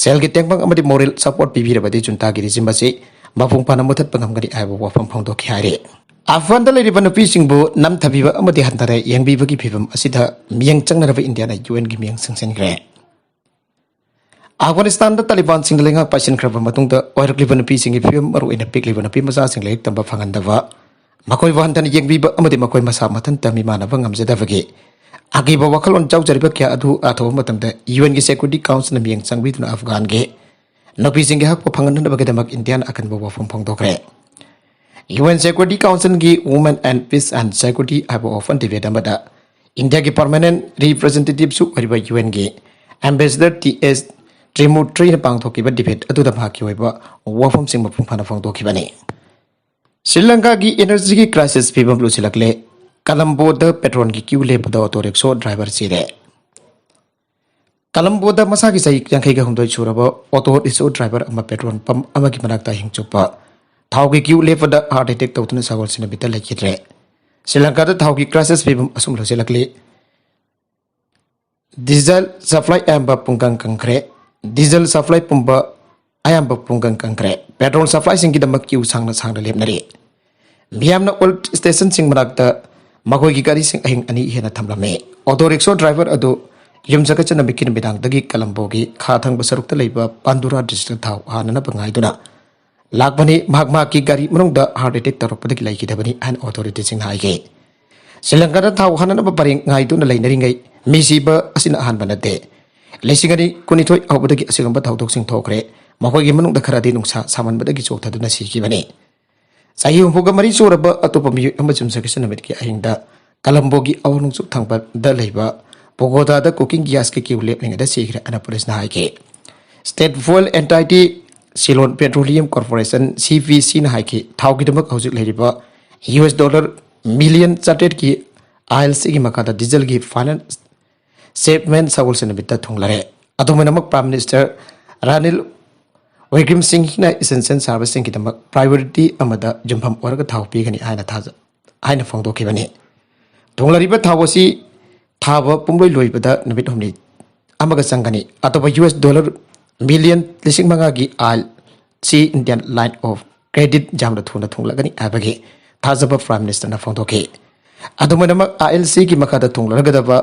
ꯁꯦꯜꯒꯤ ꯇꯦꯡꯕꯥꯡ ꯑꯃꯗꯤ ꯃꯣꯔꯦꯜ ꯁꯄꯣꯔꯠ ꯄꯤꯕꯤꯔꯕꯗꯤ ꯖꯨꯟꯇꯥꯒꯤ ꯔꯤꯖꯤꯝ ꯑꯁꯤ ꯃꯄꯨꯡ ꯐꯥꯅ ꯃꯨꯊꯠꯄ ꯉꯝꯒꯅꯤ ꯍꯥꯏꯕ ꯋꯥꯐꯝ ꯐꯣꯡꯗꯣꯛꯈꯤ ꯍꯥꯏꯔꯤ꯫ ꯑꯐꯒꯥꯟꯗ ꯂꯩꯔꯤꯕ ꯅꯨꯄꯤꯁꯤꯡꯕꯨ ꯅꯝꯊꯕꯤꯕ ꯑꯃꯗꯤ ꯍꯟꯊꯅ ꯌꯦꯡꯕꯤꯕꯒꯤ ꯐꯤꯕꯝ ꯑꯁꯤꯗ ꯃꯤꯠꯌꯦꯡ ꯆꯪꯅꯅꯕ ꯏꯟꯗꯤꯌꯥꯅ ꯌꯨ ꯑꯦꯟꯒꯤ ꯃꯤꯠꯌꯦꯡ ꯆꯪꯁꯤꯟꯈ꯭ꯔꯦ꯫ ꯑꯐꯒꯥꯅꯤꯁꯇꯥꯟꯗ ꯇꯥꯂꯤꯕꯥꯟꯁꯤꯡꯅ ꯂꯩꯉꯥꯛ ꯄꯥꯏꯁꯤꯟꯈ꯭ꯔꯕ ꯃꯇꯨꯡꯗ ꯑꯣꯏꯔꯛꯂꯤꯕ ꯅꯨꯄꯤꯁꯤꯡꯒꯤ ꯐꯤꯕꯝ, ꯃꯔꯨꯑꯣꯏꯅ ꯄꯤꯛꯂꯤꯕ ꯅꯨꯄꯤ ꯃꯆꯥꯁꯤꯡ ꯂꯥꯏꯔꯤꯛ ꯇꯝꯕ ꯐꯪꯍꯟꯗꯕ, ꯃꯈꯣꯏꯕꯨ ꯍꯟꯊꯅ ꯌꯦꯡꯕꯤꯕ ꯑꯃꯗꯤ ꯃꯈꯣꯏ ꯃꯁꯥ ꯃꯊꯟꯇ ꯃꯤꯃꯥꯟꯅꯕ ꯉꯝꯖꯗꯕꯒꯤ ꯑꯀꯤꯕ ꯋꯥꯈꯜꯂꯣꯟ ꯌꯥꯎꯖꯔꯤꯕ ꯀꯌꯥ ꯑꯗꯨ ꯂꯥꯊꯣꯛꯄ ꯃꯇꯝꯗ ꯌꯨ ꯑꯦꯟꯒꯤ ꯁꯦꯀ꯭ꯌꯨꯔꯤꯇꯤ ꯀꯥꯎꯟꯁꯤꯜꯅ ꯃꯤꯠꯌꯦꯡ ꯆꯪꯕꯤꯗꯨꯅ ꯑꯐꯒꯥꯟꯒꯤ ꯅꯨꯄꯤꯁꯤꯡꯒꯤ ꯍꯛꯄꯨ ꯐꯪꯍꯟꯅꯕꯒꯤꯗꯃꯛ ꯏꯟꯗꯤꯌꯥꯅ ꯑꯀꯟꯕ ꯋꯥꯐꯝ ꯐꯣꯡꯗꯣꯛꯈ꯭ꯔꯦ꯫ ꯌꯨ ꯑꯦꯟ ꯁꯦꯀ꯭ꯌꯨꯔꯤꯇꯤ ꯀꯥꯎꯟꯁꯤꯜꯒꯤ Women and Peace and Security ꯍꯥꯏꯕ ꯑꯣꯄꯟ ꯗꯤꯕꯦꯠ ꯑꯃꯗ ꯏꯟꯗꯤꯌꯥꯒꯤ ꯄꯔꯃꯅꯦꯟ ꯔꯤꯄ꯭ꯔꯖꯦꯟꯇꯦꯇꯤꯞꯁꯨ ꯑꯣꯏꯔꯤꯕ ꯌꯨ ꯑꯦꯟꯒꯤ ꯑꯦꯝꯕꯦꯁꯦꯗꯔ ꯇꯤ ꯑꯦꯁ ꯇ꯭ꯔꯤꯃꯨꯇ꯭ꯔꯤꯅ ꯄꯥꯡꯊꯣꯛꯈꯤꯕ ꯗꯤꯕꯦꯠ ꯑꯗꯨꯗ ꯃꯍꯥꯛꯀꯤ ꯑꯣꯏꯕ ꯋꯥꯐꯝꯁꯤꯡ ꯃꯄꯨꯡ ꯐꯥꯅ ꯐꯣꯡꯗꯣꯛꯈꯤꯕꯅꯤ꯫ ꯁ꯭ꯔꯤ ꯂꯪꯀꯥꯒꯤ ꯏꯅꯔꯖꯤꯒꯤ ꯀ꯭ꯔꯥꯏꯁꯤꯁ ꯐꯤꯕꯝ ꯂꯨꯁꯤꯜꯂꯛꯂꯦ꯫ ꯀꯂꯝꯕꯣꯗ ꯄꯦꯇ꯭ꯔꯣꯜꯒꯤ ꯀ꯭ꯌꯨ ꯂꯦꯞꯄꯗ ꯑꯣꯇꯣ ꯔꯤꯛꯁꯣ ꯗ꯭ꯔꯥꯏꯚꯔ ꯁꯤꯔꯦ꯫ ꯀꯂꯝꯕꯣꯗ ꯃꯁꯥꯒꯤ ꯆꯍꯤ ꯌꯥꯡꯈꯩꯒ ꯍꯨꯝꯗꯣꯏ ꯁꯨꯔꯕ ꯑꯣꯇꯣ ꯔꯤꯛꯁꯣ ꯗ꯭ꯔꯥꯏꯚꯔ ꯑꯃ ꯄꯦꯇ꯭ꯔꯣꯜ ꯄꯝꯞ ꯑꯃꯒꯤ ꯃꯅꯥꯛꯇ ꯑꯍꯤꯡ ꯆꯨꯞꯄ ꯊꯥꯎꯒꯤ ꯀ꯭ꯌꯨ ꯂꯦꯞꯄꯗ ꯍꯥꯔꯠ ꯑꯦꯇꯦꯛ ꯇꯧꯗꯨꯅ ꯁꯒꯣꯜꯁꯦꯟ ꯅꯨꯃꯤꯠꯇ ꯂꯩꯈꯤꯗ꯭ꯔꯦ꯫ ꯁ꯭ꯔꯤꯂꯪꯀꯥꯗ ꯊꯥꯎꯒꯤ ꯀ꯭ꯔꯥꯏꯁꯤꯁ ꯐꯤꯕꯝ ꯑꯁꯨꯝ ꯂꯣꯏꯁꯤꯜꯂꯛꯂꯤ꯫ ꯗꯤꯖꯜ ꯁꯄ꯭ꯂꯥꯏ ꯑꯌꯥꯝꯕ ꯄꯨꯡꯀꯪ ꯀꯪꯈ꯭ꯔꯦ꯫ ꯗꯤꯖꯜ ꯁꯄ꯭ꯂꯥꯏ ꯄꯨꯝꯕ ꯑꯌꯥꯝꯕ ꯄꯨꯡꯀꯪ ꯀꯪꯈ꯭ꯔꯦ꯫ ꯄꯦꯇ꯭ꯔꯣꯜ ꯁꯄ꯭ꯂꯥꯏꯁꯤꯡꯒꯤꯗꯃꯛ ꯀ꯭ꯌꯨ ꯁꯥꯡꯅ ꯁꯥꯡꯅ ꯂꯦꯞꯅꯔꯤ꯫ ꯃꯤꯌꯥꯝꯅ ꯑꯣꯏꯜ ꯁ꯭ꯇꯦꯁꯟꯁꯤꯡ ꯃꯅꯥꯛꯇ ꯃꯈꯣꯏꯒꯤ ꯒꯥꯔꯤꯁꯤꯡ ꯑꯍꯤꯡ ꯑꯅꯤ ꯍꯦꯟꯅ ꯊꯝꯂꯝꯃꯤ꯫ ꯑꯣꯇꯣ ꯔꯤꯛꯁꯣ ꯗ꯭ꯔꯥꯏꯚꯔ ꯑꯗꯨ ꯌꯨꯝꯁꯀꯩꯁ ꯅꯨꯃꯤꯠꯀꯤ ꯅꯨꯃꯤꯗꯥꯡꯗꯒꯤ ꯀꯂꯝꯕꯣꯒꯤ ꯈꯥ ꯊꯪꯕ ꯁꯔꯨꯛꯇ ꯂꯩꯕ ꯄꯥꯟꯗꯨꯔꯥ ꯗꯤꯁꯇ꯭ꯔꯤꯛꯇ ꯊꯥꯎ ꯍꯥꯟꯅꯅꯕ ꯉꯥꯏꯗꯨꯅ ꯂꯥꯛꯄꯅꯤ꯫ ꯃꯍꯥꯛ ꯃꯍꯥꯛꯀꯤ ꯒꯥꯔꯤ ꯃꯅꯨꯡꯗ ꯍꯥꯔꯠ ꯑꯦꯇꯦꯛ ꯇꯧꯔꯛꯄꯗꯒꯤ ꯂꯩꯈꯤꯗꯕꯅꯤ ꯍꯥꯏꯅ ꯑꯣꯊꯣꯔꯤꯇꯤꯁꯤꯡꯅ ꯍꯥꯏꯈꯤ꯫ ꯁ꯭ꯔꯤꯂꯪꯀꯥꯗ ꯊꯥꯎ ꯍꯥꯟꯅꯅꯕ ꯄꯔꯦꯡ ꯉꯥꯏꯗꯨꯅ ꯂꯩꯅꯔꯤꯉꯩ ꯃꯤ ꯁꯤꯕ ꯑꯁꯤꯅ ꯑꯍꯥꯟꯕ ꯅꯠꯇꯦ꯫ ꯂꯤꯁꯤꯡ ꯑꯅꯤ ꯀꯨꯟꯅꯤꯊꯣꯏ ꯍꯧꯕꯗꯒꯤ ꯑꯁꯤꯒꯨꯝꯕ ꯊꯧꯗꯣꯛꯁꯤꯡ ꯊꯣꯛꯈ꯭ꯔꯦ꯫ ꯃꯈꯣꯏꯒꯤ ꯃꯅꯨꯡꯗ ꯈꯔꯗꯤ ꯅꯨꯡꯁꯥ ꯁꯥꯃꯟꯕꯗꯒꯤ ꯆꯣꯛꯊꯗꯨꯅ ꯁꯤꯈꯤꯕꯅꯤ꯫ ꯆꯍꯤ ꯍꯨꯝꯐꯨꯒ ꯃꯔꯤ ꯁꯨꯔꯕ ꯑꯇꯣꯞꯄ ꯃꯤꯑꯣꯏ ꯑꯃ ꯌꯨꯝꯁꯀꯩꯁ ꯅꯨꯃꯤꯠꯀꯤ ꯑꯍꯤꯡꯗ ꯀꯂꯝꯕꯣꯒꯤ ꯑꯋꯥꯡ ꯅꯣꯡꯆꯨꯞ ꯊꯪꯕꯗ ꯂꯩꯕ ꯄꯣꯒꯣꯗꯥꯗ ꯀꯨꯀꯤꯡ ꯒ꯭ꯌꯥꯁꯀꯤ ꯀ꯭ꯌꯨ ꯂꯦꯞꯂꯤꯉꯩꯗ ꯁꯤꯈ꯭ꯔꯦ ꯍꯥꯏꯅ ꯄꯨꯂꯤꯁꯅ ꯍꯥꯏꯈꯤ꯫ ꯁ꯭ꯇꯦꯠ ꯐ꯭ꯌꯨꯑꯦꯜ ꯑꯦꯟꯇꯥꯏꯇꯤ ꯁꯤꯂꯣꯟ ꯄꯦꯇ꯭ꯔꯣꯂꯤꯌꯝ ꯀꯣꯔꯄꯣꯔꯦꯁꯟ, ꯁꯤ ꯄꯤ ꯁꯤꯅ ꯍꯥꯏꯈꯤ, ꯊꯥꯎꯒꯤꯗꯃꯛ ꯍꯧꯖꯤꯛ ꯂꯩꯔꯤꯕ ꯌꯨ ꯑꯦꯁ ꯗꯣꯂꯔ ꯃꯤꯂꯤꯌꯟ ꯆꯥꯇ꯭ꯔꯦꯠꯀꯤ ꯑꯥꯏ ꯑꯦꯜ ꯁꯤꯒꯤ ꯃꯈꯥꯗ ꯗꯤꯖꯜꯒꯤ ꯐꯥꯏꯅꯥꯟꯁ ꯁꯦꯞꯃꯦꯟ ꯁꯒꯣꯜꯁꯦꯟ ꯅꯨꯃꯤꯠꯇ ꯊꯨꯡꯂꯔꯦ꯫ ꯑꯗꯨꯃꯥꯏꯅꯃꯛ ꯄ꯭ꯔꯥꯏꯝ ꯃꯤꯅꯤꯁꯇꯔ ꯔꯥꯅꯤꯜ ꯋꯤꯀ꯭ꯔꯝ ꯁꯤꯡꯍꯅ ꯏꯁꯦꯟꯁꯤꯌꯦꯜ ꯁꯥꯔꯚꯤꯁꯁꯤꯡꯒꯤꯗꯃꯛ ꯄ꯭ꯔꯥꯏꯌꯣꯔꯤꯇꯤ ꯑꯃꯗ ꯌꯨꯝꯐꯝ ꯑꯣꯏꯔꯒ ꯊꯥꯎ ꯄꯤꯒꯅꯤ ꯍꯥꯏꯅ ꯊꯥꯖ-, ꯍꯥꯏꯅ ꯐꯣꯡꯗꯣꯛꯈꯤꯕꯅꯤ꯫ ꯊꯨꯡꯂꯔꯤꯕ ꯊꯥꯎ ꯑꯁꯤ ꯊꯥꯕ ꯄꯨꯝꯂꯣꯏ ꯂꯣꯏꯕꯗ ꯅꯨꯃꯤꯠ ꯍꯨꯝꯅꯤ ꯑꯃꯒ ꯆꯪꯒꯅꯤ꯫ ꯑꯇꯣꯞꯄ ꯌꯨ ꯑꯦꯁ ꯗꯣꯂꯔ ꯃꯤꯂꯤꯌꯟ ꯂꯤꯁꯤꯡ ꯃꯉꯥꯒꯤ I L C, Indian line of credit, ꯌꯥꯝꯅ ꯊꯨꯅ ꯊꯨꯡꯂꯒꯅꯤ ꯍꯥꯏꯕꯒꯤ ꯊꯥꯖꯕ ꯄ꯭ꯔꯥꯏꯝ ꯃꯤꯅꯤꯁꯇꯔꯅ ꯐꯣꯡꯗꯣꯛꯈꯤ꯫ ꯑꯗꯨꯃꯥꯏꯅꯃꯛ ꯑꯥꯏ ꯑꯦꯜ ꯁꯤꯒꯤ ꯃꯈꯥꯗ ꯊꯨꯡꯂꯒꯗꯕ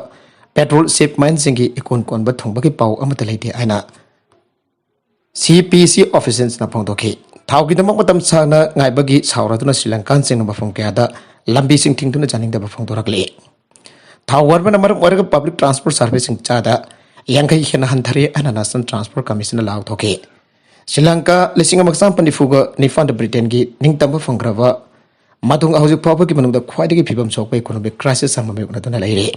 ꯄꯦꯇ꯭ꯔꯣꯜ ꯁꯦꯞꯃꯦꯟꯁꯤꯡꯒꯤ ꯏꯀꯣꯟ ꯀꯣꯟꯕ ꯊꯨꯡꯕꯒꯤ ꯄꯥꯎ ꯑꯃꯠꯇ ꯂꯩꯇꯦ ꯍꯥꯏꯅ ꯁꯤ ꯄꯤ ꯁꯤ ꯑꯣꯐꯤꯁꯤꯌꯦꯜꯁꯅ ꯐꯣꯡꯗꯣꯛꯈꯤ꯫ ꯊꯥꯎꯒꯤꯗꯃꯛ ꯃꯇꯝ ꯁꯥꯡꯅ ꯉꯥꯏꯕꯒꯤ ꯁꯥꯎꯔꯗꯨꯅ ꯁ꯭ꯔꯤꯂꯪꯀꯥꯟꯁꯤꯡꯅ ꯃꯐꯝ ꯀꯌꯥꯗ ꯂꯝꯕꯤꯁꯤꯡ ꯊꯤꯡꯗꯨꯅ ꯆꯥꯅꯤꯡꯗꯕ ꯐꯣꯡꯗꯣꯔꯛꯂꯤ꯫ ꯊꯥꯎ ꯋꯥꯠꯄꯅ ꯃꯔꯝ ꯑꯣꯏꯔꯒ ꯄꯕ꯭ꯂꯤꯛ ꯇ꯭ꯔꯥꯟꯁꯄꯣꯔꯠ ꯁꯥꯔꯚꯤꯁꯁꯤꯡ ꯆꯥꯗ ꯌꯥꯡꯈꯩ ꯍꯦꯟꯅ ꯍꯟꯊꯔꯦ ꯍꯥꯏꯅ ꯅꯦꯁꯅꯦꯜ ꯇ꯭ꯔꯥꯟꯁꯄꯣꯔꯠ ꯀꯃꯤꯁꯟꯅ ꯂꯥꯎꯊꯣꯛꯈꯤ꯫ ꯁ꯭ꯔꯤꯂꯪꯀꯥ ꯂꯤꯁꯤꯡ ꯑꯃ ꯆꯥꯝꯃꯥꯄꯟ ꯅꯤꯐꯨꯒ ꯅꯤꯄꯥꯟꯗ ꯕ꯭ꯔꯤꯇꯦꯟꯒꯤ ꯅꯤꯡꯇꯝꯕ ꯐꯪꯈ꯭ꯔꯕ ꯃꯇꯨꯡ ꯍꯧꯖꯤꯛ ꯐꯥꯎꯕꯒꯤ ꯃꯅꯨꯡꯗ ꯈ꯭ꯋꯥꯏꯗꯒꯤ ꯐꯤꯕꯝ ꯁꯣꯛꯄ ꯏꯀꯣꯅꯣꯃꯤꯛ ꯀ꯭ꯔꯥꯏꯁꯤꯁ ꯑꯃ ꯃꯥꯌꯣꯛꯅꯗꯨꯅ ꯂꯩꯔꯤ꯫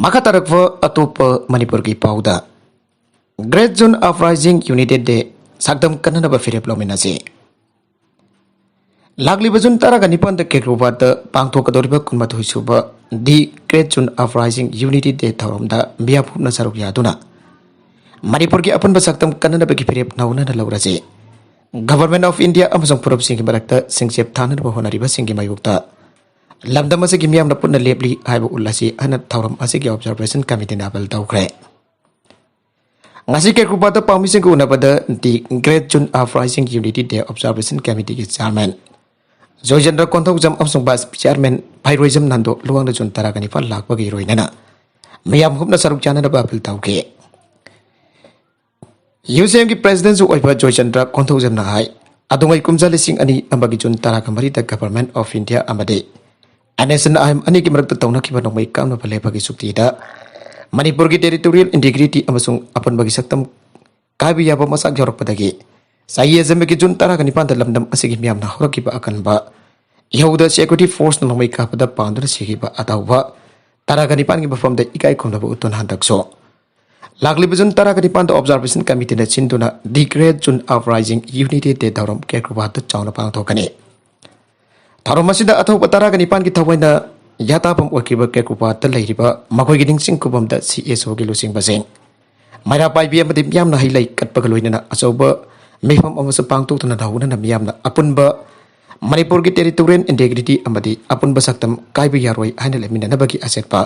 ꯃꯈꯥ ꯇꯥꯔꯛꯄ ꯑꯇꯣꯞꯄ ꯃꯅꯤꯄꯨꯔꯒꯤ ꯄꯥꯎꯗ, Great June Uprising United Day, ꯁꯛꯇꯝ ꯀꯟꯅꯅꯕ ꯐꯤꯔꯦꯞ ꯂꯧꯃꯤꯟꯅꯁꯤ꯫ ꯂꯥꯛꯂꯤꯕ ꯖꯨꯟ ꯇꯔꯥꯒ ꯅꯤꯄꯥꯟꯗ ꯀꯦꯀ꯭ꯔꯣꯕꯥꯠꯇ ꯄꯥꯡꯊꯣꯛꯀꯗꯧꯔꯤꯕ ꯀꯨꯟꯃꯥꯊꯣꯏ ꯁꯨꯕ The Great June Uprising Unity Day ꯊꯧꯔꯝꯗ ꯃꯤꯌꯥꯝ ꯄꯨꯝꯅ ꯁꯔꯨꯛ ꯌꯥꯗꯨꯅ ꯃꯅꯤꯄꯨꯔꯒꯤ ꯑꯄꯨꯟꯕ ꯁꯛꯇꯝ ꯀꯟꯅꯅꯕꯒꯤ ꯐꯤꯔꯦꯞ ꯅꯧꯅꯅ ꯂꯧꯔꯁꯤ꯫ Government of India ꯑꯃꯁꯨꯡ ꯐꯨꯔꯨꯞꯁꯤꯡꯒꯤ ꯃꯔꯛꯇ ꯁꯤꯡꯆꯦꯞ ꯊꯥꯅꯅꯕ ꯍꯣꯠꯅꯔꯤꯕꯁꯤꯡꯒꯤ ꯃꯥꯌꯣꯛꯇ ꯂꯝꯗꯝ ꯑꯁꯤꯒꯤ ꯃꯤꯌꯥꯝꯅ ꯄꯨꯟꯅ ꯂꯦꯞꯂꯤ ꯍꯥꯏꯕ ꯎꯠꯂꯁꯤ ꯍꯥꯏꯅ ꯊꯧꯔꯝ ꯑꯁꯤꯒꯤ Observation Committeeꯅ ꯑꯥꯄꯤꯜ ꯇꯧꯈ꯭ꯔꯦ꯫ ꯉꯁꯤ ꯀꯦꯀ꯭ꯔꯨꯕꯥꯗ ꯄꯥꯎꯃꯤꯁꯤꯡꯒ ꯎꯅꯕꯗ The Great Jun Uprising Unity Day Observation Committeeꯒꯤ Chairman Joychandra Konthoujam ꯑꯃꯁꯨꯡ Vice Chairman ꯐꯩꯔꯣꯏꯖꯝ ꯅꯥꯟꯗꯣ ꯂꯨꯋꯥꯡꯗ ꯖꯨꯟ ꯇꯔꯥꯒ ꯅꯤꯄꯥꯟ ꯂꯥꯛꯄꯒꯤ ꯏꯔꯣꯏꯅꯅ ꯃꯤꯌꯥꯝ ꯍꯨꯞꯅ ꯁꯔꯨꯛ ꯌꯥꯅꯅꯕ ꯑꯥꯄꯤꯜ ꯇꯧꯈꯤ꯫ ꯌꯨ ꯁꯤ ꯑꯦꯝꯒꯤ Presidentꯁꯨ ꯑꯣꯏꯕ ꯖꯣꯏꯆꯟꯗ꯭ꯔ ꯀꯣꯟꯊꯧꯖꯝꯅ ꯍꯥꯏ, ꯑꯗꯨꯉꯩ ꯀꯨꯝꯖꯥ ꯂꯤꯁꯤꯡ ꯑꯅꯤ ꯑꯃꯒꯤ ꯖꯨꯟ ꯇꯔꯥꯒ ꯃꯔꯤꯗ Government of India ꯑꯃꯗꯤ NSCN-IM ꯑꯅꯤꯒꯤ ꯃꯔꯛꯇ ꯇꯧꯅꯈꯤꯕ ꯅꯣꯡꯃꯩ ꯀꯥꯞꯅꯕ ꯂꯦꯞꯄꯒꯤ ꯆꯨꯛꯇꯤꯗ ꯃꯅꯤꯄꯨꯔꯒꯤ territorial integrity ꯑꯃꯁꯨꯡ ꯑꯄꯨꯟꯕꯒꯤ ꯁꯛꯇꯝ ꯀꯥꯏꯕ ꯌꯥꯕ ꯃꯆꯥꯛ ꯌꯥꯎꯔꯛꯄꯗꯒꯤ ꯆꯍꯤ ꯑꯁꯤꯃꯒꯤ ꯖꯨꯟ ꯇꯔꯥꯒ ꯅꯤꯄꯥꯟꯗ ꯂꯝꯗꯝ ꯑꯁꯤꯒꯤ ꯃꯤꯌꯥꯝꯅ ꯍꯧꯔꯛꯈꯤꯕ ꯑꯀꯟꯕ ꯏꯍꯧꯗ security forceꯅ ꯅꯣꯡꯃꯩ ꯀꯥꯞꯄꯗ ꯄꯥꯟꯗꯨꯅ ꯁꯤꯈꯤꯕ ꯑꯇꯧꯕ ꯇꯔꯥꯒ ꯅꯤꯄꯥꯟꯒꯤ ꯃꯐꯝꯗ ꯏꯀꯥꯏ ꯈꯨꯝꯅꯕ ꯎꯠꯇꯨꯅ ꯍꯟꯗꯛꯁꯨ ꯂꯥꯛꯂꯤꯕ ꯖꯨꯟ ꯇꯔꯥꯒ ꯅꯤꯄꯥꯟꯗ Observation Committeeꯅ ꯁꯤꯟꯗꯨꯅ The Great Jun Uprising Unity Day ꯊꯧꯔꯝ ꯀꯦꯀ꯭ꯔꯨꯕꯥꯗ ꯆꯥꯎꯅ ꯄꯥꯡꯊꯣꯛꯀꯅꯤ꯫ ꯊꯧꯔꯝ ꯑꯁꯤꯗ ꯑꯊꯧꯕ ꯇꯔꯥꯒ ꯅꯤꯄꯥꯟꯒꯤ ꯊꯑꯣꯏꯅ ꯌꯥꯇꯥꯐꯝ ꯑꯣꯏꯈꯤꯕ ꯀꯦꯀ꯭ꯔꯨꯕꯥꯗ ꯂꯩꯔꯤꯕ ꯃꯈꯣꯏꯒꯤ ꯅꯤꯡꯁꯤꯡ ꯈꯨꯕꯝꯗ CSOꯒꯤ ꯂꯨꯆꯤꯡꯕꯁꯤꯡ, ꯃꯩꯔꯥ ꯄꯥꯏꯕꯤ ꯑꯃꯗꯤ ꯃꯤꯌꯥꯝꯅ ꯍꯩ ꯂꯩ ꯀꯠꯄꯒ ꯂꯣꯏꯅꯅ ꯑꯆꯧꯕ ꯃꯤꯐꯝ ꯑꯃꯁꯨ ꯄꯥꯡꯊꯣꯛꯇꯨꯅ ꯍꯧꯅꯅ ꯃꯤꯌꯥꯝꯅ ꯑꯄꯨꯟꯕ ꯃꯅꯤꯄꯨꯔꯒꯤ territorial integrity ꯑꯃꯗꯤ ꯑꯄꯨꯟꯕ ꯁꯛꯇꯝ ꯀꯥꯏꯕ ꯌꯥꯔꯣꯏ ꯍꯥꯏꯅ ꯂꯩꯃꯤꯟꯅꯅꯕꯒꯤ ꯑꯆꯦꯠꯄ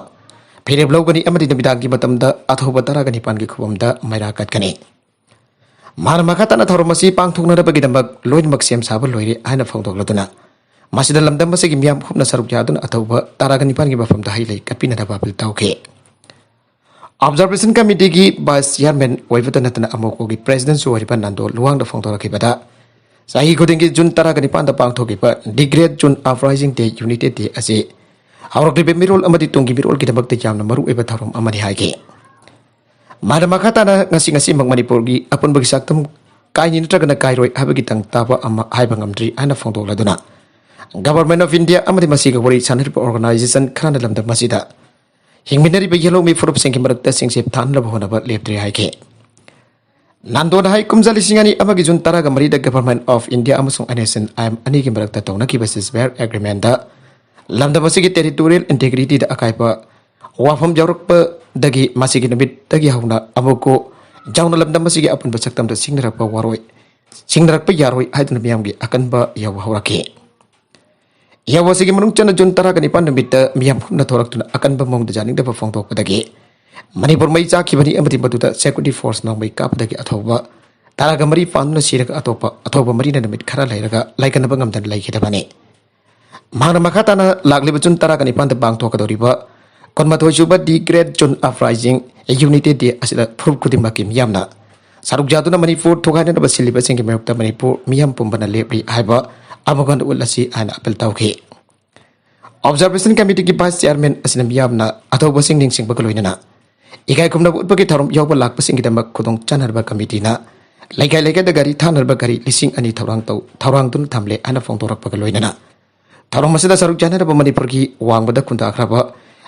ꯐꯤꯔꯦꯞ ꯂꯧꯒꯅꯤ ꯑꯃꯗꯤ ꯅꯨꯃꯤꯗꯥꯡꯒꯤ ꯃꯇꯝꯗ ꯑꯊꯧꯕ ꯇꯔꯥꯒ ꯅꯤꯄꯥꯟꯒꯤ ꯈꯨꯕꯝꯗ ꯃꯩꯔꯥ ꯀꯠꯀꯅꯤ꯫ ꯃꯍꯥꯛꯅ ꯃꯈꯥ ꯇꯥꯅ ꯊꯧꯔꯝ ꯑꯁꯤ ꯄꯥꯡꯊꯣꯛꯅꯅꯕꯒꯤꯗꯃꯛ ꯂꯣꯏꯅꯃꯛ ꯁꯦꯝ ꯁꯥꯕ ꯂꯣꯏꯔꯦ ꯍꯥꯏꯅ ꯐꯣꯡꯗꯣꯛꯂꯗꯨꯅ ꯃꯁꯤꯗ ꯂꯝꯗꯝ ꯑꯁꯤꯒꯤ ꯃꯤꯌꯥꯝ ꯍꯨꯞꯅ ꯁꯔꯨꯛ ꯌꯥꯗꯨꯅ ꯑꯊꯧꯕ ꯇꯔꯥꯒ ꯅꯤꯄꯥꯟꯒꯤ ꯃꯐꯝꯗ ꯍꯩ ꯂꯩ ꯀꯠꯄꯤꯅꯅꯕ ꯑꯥꯄꯤꯜ ꯇꯧꯈꯤ꯫ Observation Committeeꯒꯤ Vice Chairman ꯑꯣꯏꯕꯇ ꯅꯠꯇꯅ ꯑꯃꯣꯀꯣꯒꯤ Presidentꯁꯨ ꯑꯣꯏꯔꯤꯕ ꯅꯥꯟꯗꯣ ꯂꯨꯋꯥꯡꯗ ꯐꯣꯡꯗꯣꯔꯛꯈꯤꯕꯗ ꯆꯍꯤ ꯈꯨꯗꯤꯡꯒꯤ ꯖꯨꯟ ꯇꯔꯥꯒ ꯅꯤꯄꯥꯟꯗ ꯄꯥꯡꯊꯣꯛꯈꯤꯕ The Great Jun Uprising Day Unity Day ꯑꯁꯤ ꯍꯧꯔꯛꯂꯤꯕ ꯃꯤꯔꯣꯜ ꯑꯃꯗꯤ ꯇꯨꯡꯒꯤ ꯃꯤꯔꯣꯜꯒꯤꯗꯃꯛꯇ ꯌꯥꯝꯅ ꯃꯔꯨꯑꯣꯏꯕ ꯊꯧꯔꯝ ꯑꯃꯅꯤ ꯍꯥꯏꯈꯤ꯫ ꯃꯥꯅ ꯃꯈꯥ ꯇꯥꯅ ꯉꯁꯤ ꯉꯁꯤꯃꯛ ꯃꯅꯤꯄꯨꯔꯒꯤ ꯑꯄꯨꯟꯕꯒꯤ ꯁꯛꯇꯝ ꯀꯥꯏꯅꯤ ꯅꯠꯇ꯭ꯔꯒꯅ ꯀꯥꯏꯔꯣꯏ ꯍꯥꯏꯕꯒꯤ ꯇꯪ ꯇꯥꯕ ꯑꯃ ꯍꯥꯏꯕ ꯉꯝꯗ꯭ꯔꯤ ꯍꯥꯏꯅ ꯐꯣꯡꯗꯣꯛꯂꯗꯨꯅ Government of India ꯑꯃꯗꯤ ꯃꯁꯤꯒ ꯋꯥꯔꯤ ꯁꯥꯟꯅꯔꯤꯕ organization ꯈꯔꯅ ꯂꯝꯗꯝ ꯑꯁꯤꯗ ꯍꯤꯡꯃꯤꯟꯅꯔꯤꯕ ꯌꯦꯜꯍꯧꯃꯤ ꯐꯨꯔꯨꯞꯁꯤꯡꯒꯤ ꯃꯔꯛꯇ ꯁꯤꯡꯆꯦꯞ ꯊꯥꯅꯅꯕ ꯍꯣꯠꯅꯕ ꯂꯦꯞꯇ꯭ꯔꯤ ꯍꯥꯏꯈꯤ꯫ ꯅꯥꯟꯗꯣꯅ ꯍꯥꯏ, ꯀꯨꯝꯖꯥ ꯂꯤꯁꯤꯡ ꯑꯅꯤ ꯑꯃꯒꯤ ꯖꯨꯟ ꯇꯔꯥꯒ ꯃꯔꯤꯗ Government of India ꯑꯃꯁꯨꯡ NSCN-IM ꯑꯅꯤꯒꯤ ꯃꯔꯛꯇ ꯇꯧꯅꯈꯤꯕ ceasefire agreementꯗ ꯂꯝꯗꯝ ꯑꯁꯤꯒꯤ territorial integrityꯗ ꯑꯀꯥꯏꯕ ꯋꯥꯐꯝ ꯌꯥꯎꯔꯛꯄꯗꯒꯤ ꯃꯁꯤꯒꯤ ꯅꯨꯃꯤꯠꯇꯒꯤ ꯍꯧꯅ ꯑꯃꯨꯛꯀꯣ ꯌꯥꯎꯅ ꯂꯝꯗꯝ ꯑꯁꯤꯒꯤ ꯑꯄꯨꯟꯕ ꯁꯛꯇꯝꯗ ꯁꯤꯡꯅꯔꯛꯄ ꯋꯥꯔꯣꯏ, ꯁꯤꯡꯅꯔꯛꯄ ꯌꯥꯔꯣꯏ ꯍꯥꯏꯗꯨꯅ ꯃꯤꯌꯥꯝꯒꯤ ꯑꯀꯟꯕ ꯌꯧꯕ ꯍꯧꯔꯛꯈꯤ꯫ ꯌꯧꯕ ꯑꯁꯤꯒꯤ ꯃꯅꯨꯡ ꯆꯟꯅ ꯖꯨꯟ ꯇꯔꯥꯒ ꯅꯤꯄꯥꯟ ꯅꯨꯃꯤꯠꯇ ꯃꯤꯌꯥꯝ ꯍꯨꯝꯅ ꯊꯣꯔꯛꯇꯨꯅ ꯑꯀꯟꯕ ꯃꯑꯣꯡꯗ ꯌꯥꯅꯤꯡꯗꯕ ꯐꯣꯡꯗꯣꯛꯄꯗꯒꯤ ꯃꯅꯤꯄꯨꯔ ꯃꯩ ꯆꯥꯛꯈꯤꯕꯅꯤ ꯑꯃꯗꯤ ꯃꯗꯨꯗ security force ꯅ ꯃꯩ ꯀꯥꯞꯄꯗꯒꯤ ꯑꯊꯧꯕ ꯇꯔꯥꯒ ꯃꯔꯤ ꯄꯥꯟꯗꯨꯅ ꯁꯤꯔꯒ ꯑꯇꯣꯞꯄ ꯑꯊꯧꯕ ꯃꯔꯤꯅ ꯅꯨꯃꯤꯠ ꯈꯔ ꯂꯩꯔꯒ ꯂꯥꯏꯀꯠꯅꯕ ꯉꯝꯗꯅ ꯂꯩꯈꯤꯗꯕꯅꯤ꯫ ꯃꯍꯥꯛꯅ ꯃꯈꯥ ꯇꯥꯅ ꯂꯥꯛꯂꯤꯕ ꯖꯨꯟ ꯇꯔꯥꯒ ꯅꯤꯄꯥꯟꯗ ꯄꯥꯡꯊꯣꯛꯀꯗꯧꯔꯤꯕ ꯀꯨꯟꯃꯥꯊꯣꯏ ꯁꯨꯕ The Great June Uprising Unity Day ꯑꯁꯤꯗ ꯐꯨꯔꯨꯞ ꯈꯨꯗꯤꯡꯃꯛꯀꯤ ꯃꯤꯌꯥꯝꯅ ꯁꯔꯨꯛ ꯌꯥꯗꯨꯅ ꯃꯅꯤꯄꯨꯔ ꯊꯨꯒꯥꯏꯅꯅꯕ ꯁꯤꯜꯂꯤꯕꯁꯤꯡꯒꯤ ꯃꯥꯌꯣꯛꯇ ꯃꯅꯤꯄꯨꯔ ꯃꯤꯌꯥꯝ ꯄꯨꯝꯕꯅ ꯂꯦꯞꯂꯤ ꯍꯥꯏꯕ ꯑꯃꯨꯛ ꯍꯟꯅ ꯎꯠꯂꯁꯤ ꯍꯥꯏꯅ ꯑꯥꯄꯤꯜ ꯇꯧꯈꯤ꯫ Observation Committee ꯒꯤ vice chairman ꯑꯁꯤꯅ ꯃꯤꯌꯥꯝꯅ ꯑꯊꯧꯕꯁꯤꯡ ꯅꯤꯡꯁꯤꯡꯕꯒ ꯂꯣꯏꯅꯅ ꯏꯀꯥꯏ ꯈꯨꯝꯅꯕ ꯎꯠꯄꯒꯤ ꯊꯧꯔꯝ ꯌꯥꯎꯕ ꯂꯥꯛꯄꯁꯤꯡꯒꯤꯗꯃꯛ ꯈꯨꯗꯣꯡ ꯆꯥꯅꯔꯕ ꯀꯃꯤꯇꯤꯅ ꯂꯩꯀꯥꯏ ꯂꯩꯀꯥꯏꯗ ꯒꯥꯔꯤ ꯊꯥꯅꯔꯕ ꯒꯥꯔꯤ ꯂꯤꯁꯤꯡ ꯑꯅꯤ ꯊꯧꯔꯥꯡ ꯇꯧ-, ꯊꯧꯔꯥꯡꯗꯨꯅ ꯊꯝꯂꯦ ꯍꯥꯏꯅ ꯐꯣꯡꯗꯣꯔꯛꯄꯒ ꯂꯣꯏꯅꯅ ꯊꯧꯔꯝ ꯑꯁꯤꯗ ꯁꯔꯨꯛ ꯌꯥꯅꯔꯕ ꯃꯅꯤꯄꯨꯔꯒꯤ ꯋꯥꯡꯃꯗ ꯈꯨꯟꯗꯥꯈ꯭ꯔꯕ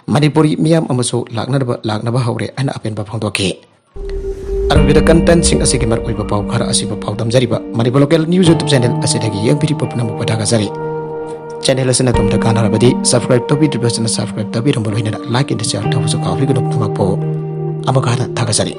ꯃꯅꯤꯄꯨꯔꯤ ꯃꯤꯌꯥꯝ ꯑꯃꯁꯨ ꯂꯥꯛꯅꯔꯕ, ꯂꯥꯛꯅꯕ ꯍꯧꯔꯦ ꯍꯥꯏꯅ ꯑꯄꯦꯟꯕ ꯐꯣꯡꯗꯣꯛꯈꯤ꯫ ꯑꯔꯣꯏꯕꯗ content ꯁꯤꯡ ꯑꯁꯤꯒꯤ ꯃꯔꯨꯑꯣꯏꯕ ꯄꯥꯎ ꯈꯔ ꯑꯁꯤꯕꯨ ꯄꯥꯎꯗꯝꯖꯔꯤꯕ Manipur Local News YouTube channel ꯑꯁꯤꯗꯒꯤ ꯌꯦꯡꯕꯤꯔꯤꯕ ꯄꯨꯝꯅꯃꯛꯄꯨ ꯊꯥꯒꯠꯆꯔꯤ꯫ Channel ꯑꯁꯤꯅ ꯑꯗꯣꯝꯗ ꯀꯥꯟꯅꯔꯕꯗꯤ subscribe ꯇꯧꯕꯤꯗ꯭ꯔꯤꯕꯁꯤꯡꯅ subscribe ꯇꯧꯕꯤꯔꯝꯕ ꯂꯣꯏꯅꯅ like and share ꯇꯧꯕꯁꯨ ꯀꯥꯎꯕꯤꯒꯅꯨ꯫ ꯄꯨꯝꯅꯃꯛꯄꯨ ꯑꯃꯨꯛꯀ ꯍꯟꯅ ꯊꯥꯒꯠꯆꯔꯤ꯫